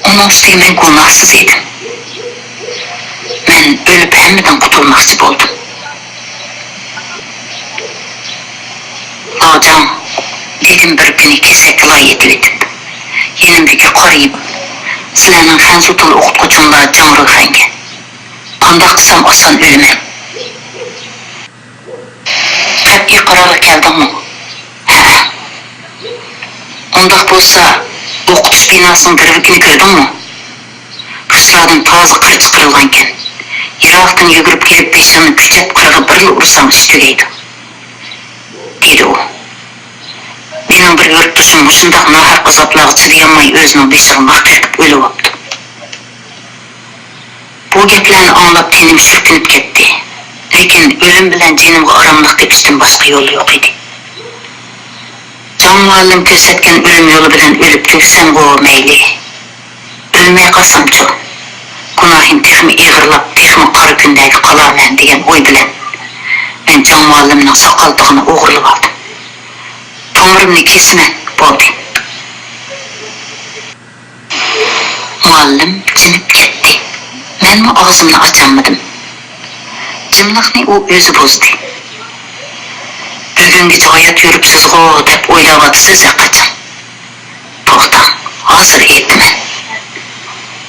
ئۇنىڭ ئۈستىگە مەن گۇناھسىز ئىدىم. مەن ئۆلۈپ ھەممىدىن قۇتۇلماقچى بولدۇم. «لاجاڭ»، دېدىم بىر كۈنى كېسەككىلا يېتىۋېتىپ. يېنىمدىكى قارىيىپ، «سىلەرنىڭ خەنزۇ تىل ئوقۇتقۇچىڭلار جاڭ رۇيخەنكەن. قانداق قىلسام ئاسان ئۆلىمەن؟» «قەتئىي قارارغا كەلدىڭمۇ؟» «ھەئە.» «ئۇنداق بولسا، ئوقۇتۇش بىناسىنىڭ گىرۋىكىنى كۆردۈڭمۇ؟ خىشلاردىن تازا قىر چىقىرىلغانكەن. يىراقتىن يۈگۈرۈپ كېلىپ، بېشىڭنى كۈچەپ قىرغا بىرلا ئۇرساڭ، ئىش تۈگەيدۇ»، دېدى ئۇ. مېنىڭ بىر يۇرتدىشىم مۇشۇنداق ناھەق ئازابلارغا چىدىيالماي، ئۆزىنىڭ بېشىغا مىخ تارتىپ ئۆلۈۋاپتۇ. بۇ گەپلەرنى ئاڭلاپ جېنىم شۈركۈنۈپ كەتتى. لېكىن ئۆلۈم بىلەن جېنىمغا ئاراملىق تېپىشتىن باشقا يول يوق ئىدى. جاڭ مۇئەللىم كۆرسەتكەن ئۆلۈم يولى بىلەن ئۆلۈپ تۈگىسەمغۇ مەيلى. ئۆلمەي قالسامچۇ؟ گۇناھىم تېخىمۇ ئېغىرلاپ، تېخىمۇ قارا كۈنلەرگە قالارمەن دېگەن ئوي بىلەن مەن جاڭ مۇئەللىمنىڭ ساقال تۇغىنى ئوغرىلىۋالدىم. تومۇرۇمنى كېسىمەن، بولدى. مۇئەللىم جىمىپ كەتتى. مەنمۇ ئاغزىمنى ئاچالمىدىم. جىملىقنى ئۇ ئۆزى بۇزدى. بۈگۈنگىچە ھايات يۈرۈپسىزغۇ دەپ ئويلاۋاتىسىز ھەرقاچان. توختاڭ، ھازىر ئېيتىمەن.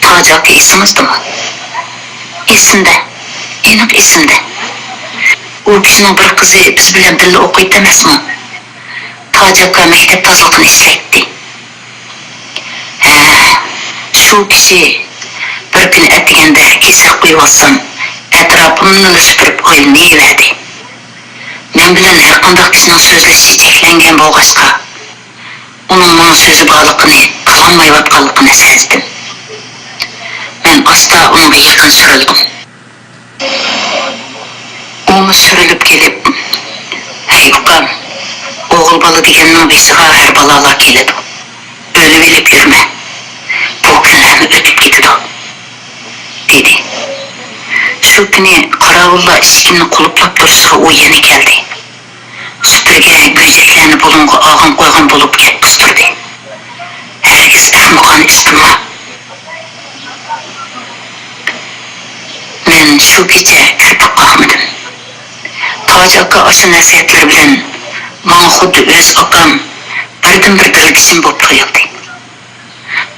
تاجى ئاكا ئېسىڭىزدىمۇ؟ ئېسىمدە، ئېنىق ئېسىمدە. ئۇ كىشىنىڭ بىر قىزى بىز بىلەن بىللە ئوقۇيتتى ئەمەسمۇ؟ تاجى ئاكا مەكتەپ تازىلىقىنى ئىشلەيتتى. ھە، شۇ كىشى بىر كۈنى ئەتىگەندە كېسەك قۇيۇۋاتسام، ئەتراپىمنىلا سۈپۈرۈپ ئايلىنىۋەردى. مەن بىلەن ھەرقانداق كىشىنىڭ سۆزلىشىشى چەكلەنگەن بولغاچقا، ئۇنىڭ ماڭا سۆزى بارلىقىنى، قىلالمايۋاتقانلىقىنى سەزدىم. مەن ئاستا ئۇنىڭغا يېقىن سۈرۈلدۈم. ئۇمۇ سۈرۈلۈپ كېلىپ، «ھەي ئۇكام، ئوغۇل بالا دېگەننىڭ بېشىغا ھەر بالالار كېلىدۇ. ئۆلۈۋېلىپ يۈرمە. بۇ كۈنلەرمۇ ئۆتۈپ كېتىدۇ»، دېدى. شۇ كۈنى قاراۋۇللار ئىشىكىمنى قۇلۇپلاپ تۇرۇشىغا ئۇ يەنە كەلدى. سۈپۈرگە گۈرجەكلەرنى بۇلۇڭغا ئالغان قويغان بولۇپ گەپ قىستۇردى. ھەرگىز ئەخمىقانە ئىش قىلما. مەن شۇ كېچە كىرپىك قاقمىدىم. تاجى ئاكا ئاشۇ نەسىھەتلىرى بىلەن ماڭا خۇددى ئۆز ئاكام، بىردىنبىر دىلدىشىم بولۇپ تۇيۇلدى.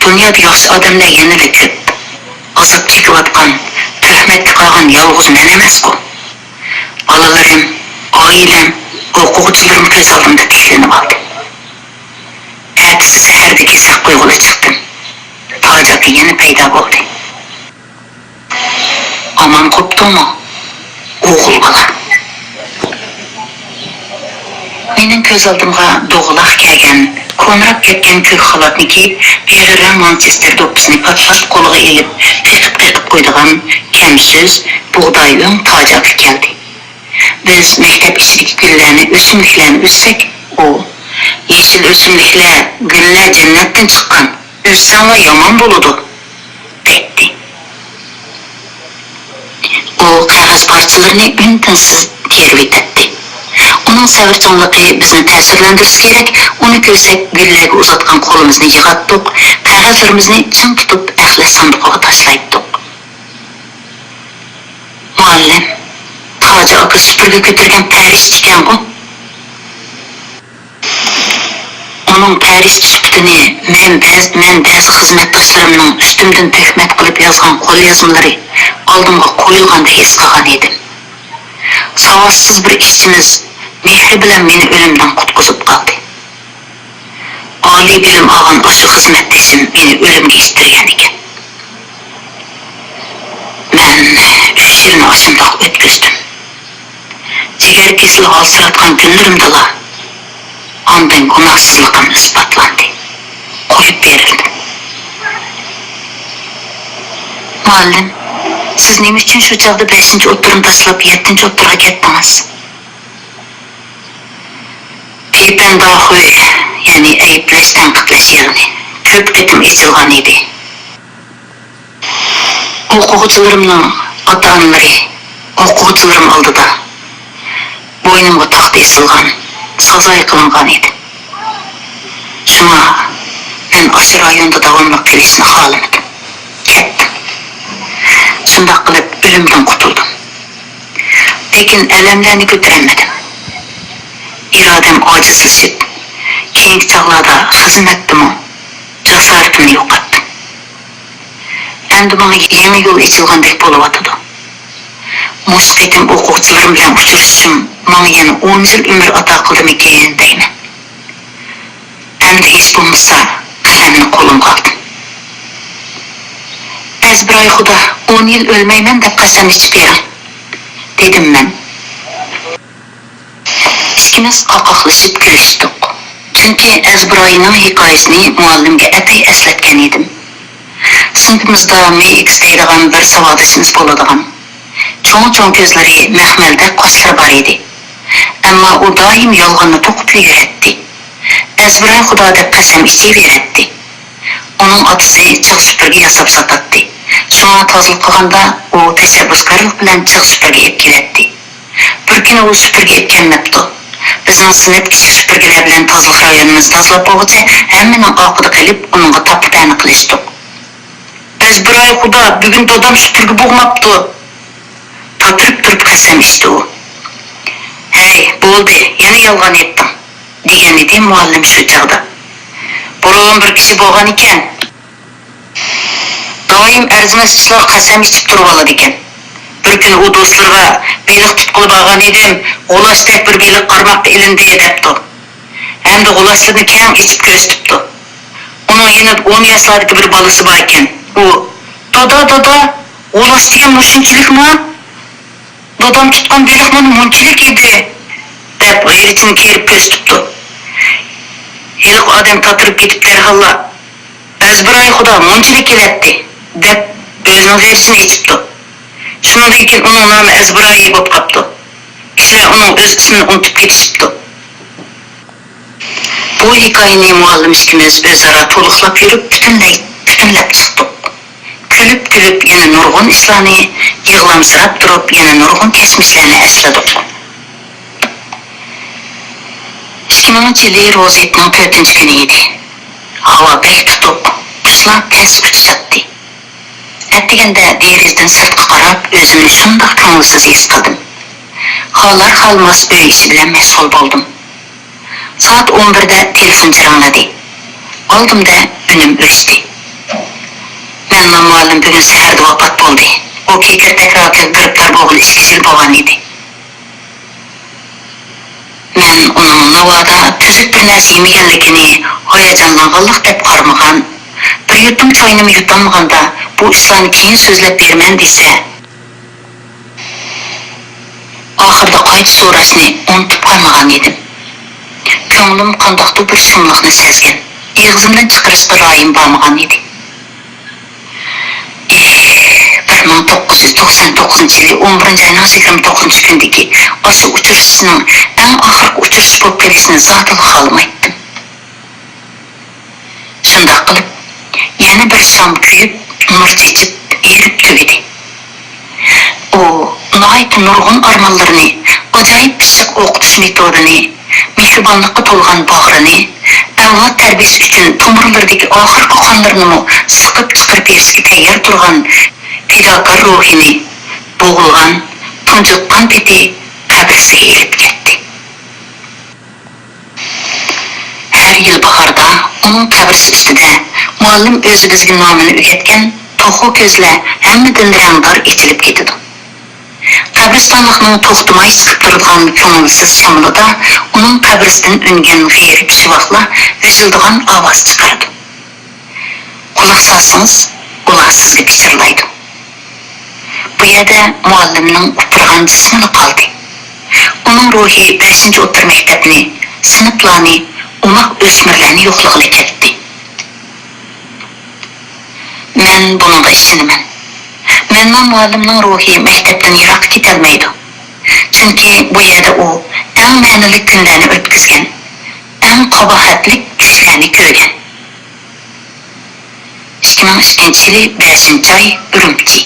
دۇنيادا ياخشى ئادەملەر يەنىلا كۆپ. ئازاب چېكىۋاتقان، تۆھمەتكە قالغان يالغۇز مەن ئەمەسقۇ. بالىلىرىم، ئائىلەم، ئوقۇغۇچىلىرىم كۆز ئالدىمدا تىكلىنىۋالدى. ئەتىسى سەھەردە كېسەك قويغىلى چىقتىم. تاجى ئاكا يەنە پەيدا بولدى. ئامان قوپتۇڭمۇ، ئوغۇل بالا؟ مېنىڭ كۆز ئالدىمغا دوغىلاق كەلگەن، كونىراپ كەتكەن كۆك خالاتنى كىيىپ، بېغىر رەڭ مانچېستېر دوپپىسىنى پاتلاپ قولىغا ئېلىپ، قېقىپ-قېقىپ قويىدىغان كەمسۆز، بۇغداي ئۆڭ تاجى ئاكا كەلدى. بىز مەكتەپ ئىچىدىكى گۈللەرنى، ئۆسۈملۈكلەرنى ئۈزسەك، ئۇ، «يېشىل ئۆسۈملۈكلەر، گۈللەر جەننەتتىن چىققان، ئۈزسەڭلار يامان بولىدۇ» دەيتتى. ئۇ قەغەز پارچىلىرىنى ئۈن-تىنسىز تېرىۋېتەتتى. ئۇنىڭ سەۋرچانلىقى بىزنى تەسىرلەندۈرسە كېرەك، ئۇنى كۆرسەك گۈللەرگە ئۇزاتقان قولىمىزنى يىغاتتۇق، قەغەزلىرىمىزنى چىڭ تۇتۇپ ئەخلەت ساندۇقىغا تاشلايتتۇق. مۇئەللىم، تاجى ئاكا سۈپۈرگە كۆتۈرگەن پەرىشتىكەنغۇ؟ ئۇنىڭ پەرىشتە سۈپىتىنى مەن بەز-، مەن بەزى خىزمەتداشلىرىمنىڭ ئۈستۈمدىن تۆھمەت قىلىپ يازغان قوليازمىلىرى ئالدىمغا قويۇلغاندا ھېس قىلغان ئىدىم. ساۋاتسىز بىر ئىشچىمىز مېھرى بىلەن مېنى ئۆلۈمدىن قۇتقۇزۇپ قالدى. ئالىي بىلىم ئالغان ئاشۇ خىزمەتدىشىم مېنى ئۆلۈمگە ئىتتەرگەن ئىكەن. مەن ئۈچ يىلنى ئاشۇنداق ئۆتكۈزدۈم. جىگەر كېسىلى ھالسىراتقان كۈنلىرىمدىلا ئاندىن گۇناھسىزلىقىم ئىسپاتلاندى. قويۇپ بېرىلدىم. مۇئەللىم، سىز نېمە ئۈچۈن شۇ چاغدا بەشىنچى ئوتتۇرىنى تاشلاپ يەتتىنچى ئوتتۇرىغا كەتتىڭىز؟ پىپەنداخۇي، يەنى ئەيىبلەش، تەنقىدلەش يىغىنى كۆپ قېتىم ئېچىلغان ئىدى. ئوقۇغۇچىلىرىمنىڭ ئاتا-ئانىلىرى ئوقۇغۇچىلىرىم ئالدىدا بوينۇمغا تاختا ئېسىلغان، سازايى قىلىنغان ئىدى. شۇڭا مەن ئاشۇ رايوندا داۋاملىق قېلىشنى خالىمىدىم. كەتتىم. شۇنداق قىلىپ ئۆلۈمدىن قۇتۇلدۇم. لېكىن ئەلەملەرنى كۆتۈرەلمىدىم. ئىرادەم ئاجىزلىشىپ، كېيىنكى چاغلاردا خىزمەتتىمۇ جاسارىتىمنى يوقاتتىم. ئەمدى ماڭا يېڭى يول ئېچىلغاندەك بولۇۋاتىدۇ. مۇشۇ قېتىم ئوقۇغۇچىلىرىم بىلەن ئۇچرىشىشىم ماڭا يەنە ئون يىل ئۆمۈر ئاتا قىلدىمىكىن دەيمەن. ئەمدى ھېچ بولمىسا قەلەمنى قولۇمغا ئالدىم. ئەزبىراي خۇدا، ئون يىل ئۆلمەيمەن دەپ قەسەم ئىچىپ بېرىڭ، دېدىم مەن. ئىككىمىز قاقاقلىشىپ كۈلۈشتۇق. چۈنكى ئەزبىراينىڭ ھېكايىسىنى مۇئەللىمگە ئەپەي ئەسلەتكەن ئىدىم. سىنىپىمىزدا مېيىكس دەيدىغان بىر ساۋاقدىشىمىز بولىدىغان. چوڭ-چوڭ كۆزلىرى، مەخمەلدەك قاشلىرى بار ئىدى. ئەمما ئۇ دائىم يالغاننى توقۇپلا يۈرەتتى. ئەزبىراي خۇدا دەپ قەسەم ئىچىۋېرەتتى. ئۇنىڭ ئاتىسى چىغ سۈپۈرگە ياساپ ساتاتتى. شۇڭا تازىلىق قىلغاندا ئۇ تەشەببۇسكارلىق بىلەن چىغ سۈپۈرگە ئېلىپ كېلەتتى. بىر كۈنى ئۇ سۈپۈرگە ئېلىپ كەلمەپتۇ. بىزنىڭ سىنىپ كىچىك سۈپۈرگىلەر بىلەن تازىلىق رايونىمىزنى تازىلاپ بولغۇچە ھەممىنىڭ ئارقىدا قېلىپ ئۇنىڭغا تاپا-تەنە قىلىشتۇق. ئەزبىراي خۇدا، بۈگۈن دادام سۈپۈرگە بوغماپتۇ. تاتىرىپ تۇرۇپ قەسەم ئىچتى ئۇ. ھەي، بولدى، يەنە يالغان ئېيتتىڭ، دېگەنىدى مۇئەللىم شۇ چاغدا. بۇرۇن بىر كىشى بولغان ئىكەن. دائىم ئەرزىمەس ئىشلارغا قەسەم ئىچىپ تۇرۇۋالىدىكەن. بىر كۈنى ئۇ دوستلىرىغا، بېلىق تۇتقىلى بارغان ئىدىم، غۇلاچتەك بىر بېلىق قارماققا ئىلىندى، دەپتۇ. ھەمدە غۇلاچلىرىنى كەڭ ئېچىپ كۆرسىتىپتۇ. ئۇنىڭ يېنىدا ئون ياشلاردىكى بىر بالىسى بار ئىكەن. ئۇ، دادا، دادا، غۇلاچ دېگەن مۇشۇنچىلىكما؟ دادام تۇتقان بېلىق مانا مۇنچىلىك ئىدى، دەپ غېرىچىنى كېرىپ كۆرسىتىپتۇ. ھېلىقى ئادەم تاتىرىپ كېتىپ دەرھاللا، ئەزبىراي خۇدا مۇنچىلىك كېلەتتى، دەپ ئۆزىنىڭ غېرىچىنى ئېچىپتۇ. شۇنىڭدىن كېيىن ئۇنىڭ نامى ئەزبىراي بولۇپ قاپتۇ. كىشىلەر ئۇنىڭ ئۆز ئىسمىنى ئۇنتۇپ كېتىشىپتۇ. بۇ ھېكايىنى مۇئەللىم ئىككىمىز ئۆزئارا تولۇقلاپ يۈرۈپ، پۈتۈنلەي، پۈتۈنلەپ چىقتۇق. كۈلۈپ-كۈلۈپ يەنە نۇرغۇن ئىشلارنى، يىغلامسىراپ تۇرۇپ يەنە نۇرغۇن كەچمىشلەرنى ئەسلىدۇق. ئىككى مىڭىنچى يىلى روزى ئېيتنىڭ تۆتىنچى كۈنى ئىدى. ھاۋا بەك تۇتۇق، قۇشلار تەس ئۇچۇشاتتى. ئەتىگەندە دېرىزىدىن سىرتقا قاراپ ئۆزۈمنى شۇنداق كۆڭۈلسىز ھېس قىلدىم. خالار-خالماس ئۆي ئىشى بىلەن مەشغۇل بولدۇم. سائەت ئون بىردە تېلېفون جىرىڭلىدى. ئالدىمدا ئۈنۈم ئۆچتى. مەمنۇن مۇئەللىم بۈگۈن سەھەردە ۋاپات بولدى. ئۇ كېكىردەك راكىغا گىرىپتار بولغىلى ئىككى يىل بولغان ئىدى. مەن ئۇنىڭ ناۋادا تۈزۈك بىر نەرسە يېمىگەنلىكىنى ھاياجانلانغانلىق دەپ قارىمىغان، بىر يۇتۇم چاينىمۇ يۇتالمىغاندا، بۇ ئىشلارنى كېيىن سۆزلەپ بېرىمەن دېسە، ئاخىرىدا قايتا سوراشنى ئۇنتۇپ قالمىغان ئىدىم. كۆڭلۈم قانداقتۇر بىر شۇملۇقنى سەزگەن، ئېغىزىمدىن چىقىرىشقا رايىم بارمىغان ئىدى. ئېھ، بىر مىڭ توققۇز يۈز توقسان توققۇزىنچى يىلى ئون بىرىنچى ئاينىڭ يىگىرمە توققۇزىنچى كۈنىدىكى ئاشۇ ئۇچرىشىشنىڭ ئەڭ ئاخىرقى ئۇچرىشىش بولۇپ قېلىشىنى زادىلا خالىمايتتىم. شۇنداق قىلىپ، يەنە بىر شام كۆيۈپ، نۇر چېچىپ، ئېرىپ تۈگىدى. ئۇ ناھايىتى نۇرغۇن ئارمانلىرىنى، ئاجايىپ پىششىق ئوقۇتۇش مېتودىنى، مېھرىبانلىققا تولغان باغرىنى، ئەۋلاد تەربىيەسى ئۈچۈن تومۇرلىرىدىكى ئاخىرقى قانلىرىنىمۇ سىقىپ چىقىرىپ بېرىشكە تەييار تۇرغان پىداكار روھىنى بوغۇلغان، تۇنجۇققان پېتى قەبرىسىگە ئېلىپ كەتتى. ھەر يىل باھاردا ئۇنىڭ قەبرىسى ئۈستىدە مۇئەللىم ئۆزى بىزگە نامىنى ئۆگەتكەن توخۇ كۆزلەر ھەممىدىن رەڭدار ئېچىلىپ كېتىدۇ. قەبرىستانلىقنىڭ توختىماي چىقىپ تۇرىدىغان كۆڭۈلسىز شامىلىدا ئۇنىڭ قەبرىسىدىن ئۈنگەن غېرىب شىۋاقلار ۋىژىلدىغان ئاۋاز چىقارىدۇ. قۇلاق سالسىڭىز، ئۇلار سىزگە پىچىرلايدۇ. بۇ يەردە مۇئەللىمنىڭ ئۇپرىغان جىسمىلا قالدى. ئۇنىڭ روھى بەشىنچى ئوتتۇرا مەكتەپنى، سىنىپلارنى، ئوماق ئۆسمۈرلەرنى يوقلىغىلى كەتتى. مەن بۇنىڭغا ئىشىنىمەن. مەمنۇن مۇئەللىمنىڭ روھى مەكتەپتىن يىراققا كېتەلمەيدۇ. چۈنكى بۇ يەردە ئۇ ئەڭ مەنىلىك كۈنلەرنى ئۆتكۈزگەن، ئەڭ قاباھەتلىك چۈشلەرنى كۆرگەن. ئىككى مىڭ ئىككىنچى يىلى بەشىنچى ئاي، ئۈرۈمچى.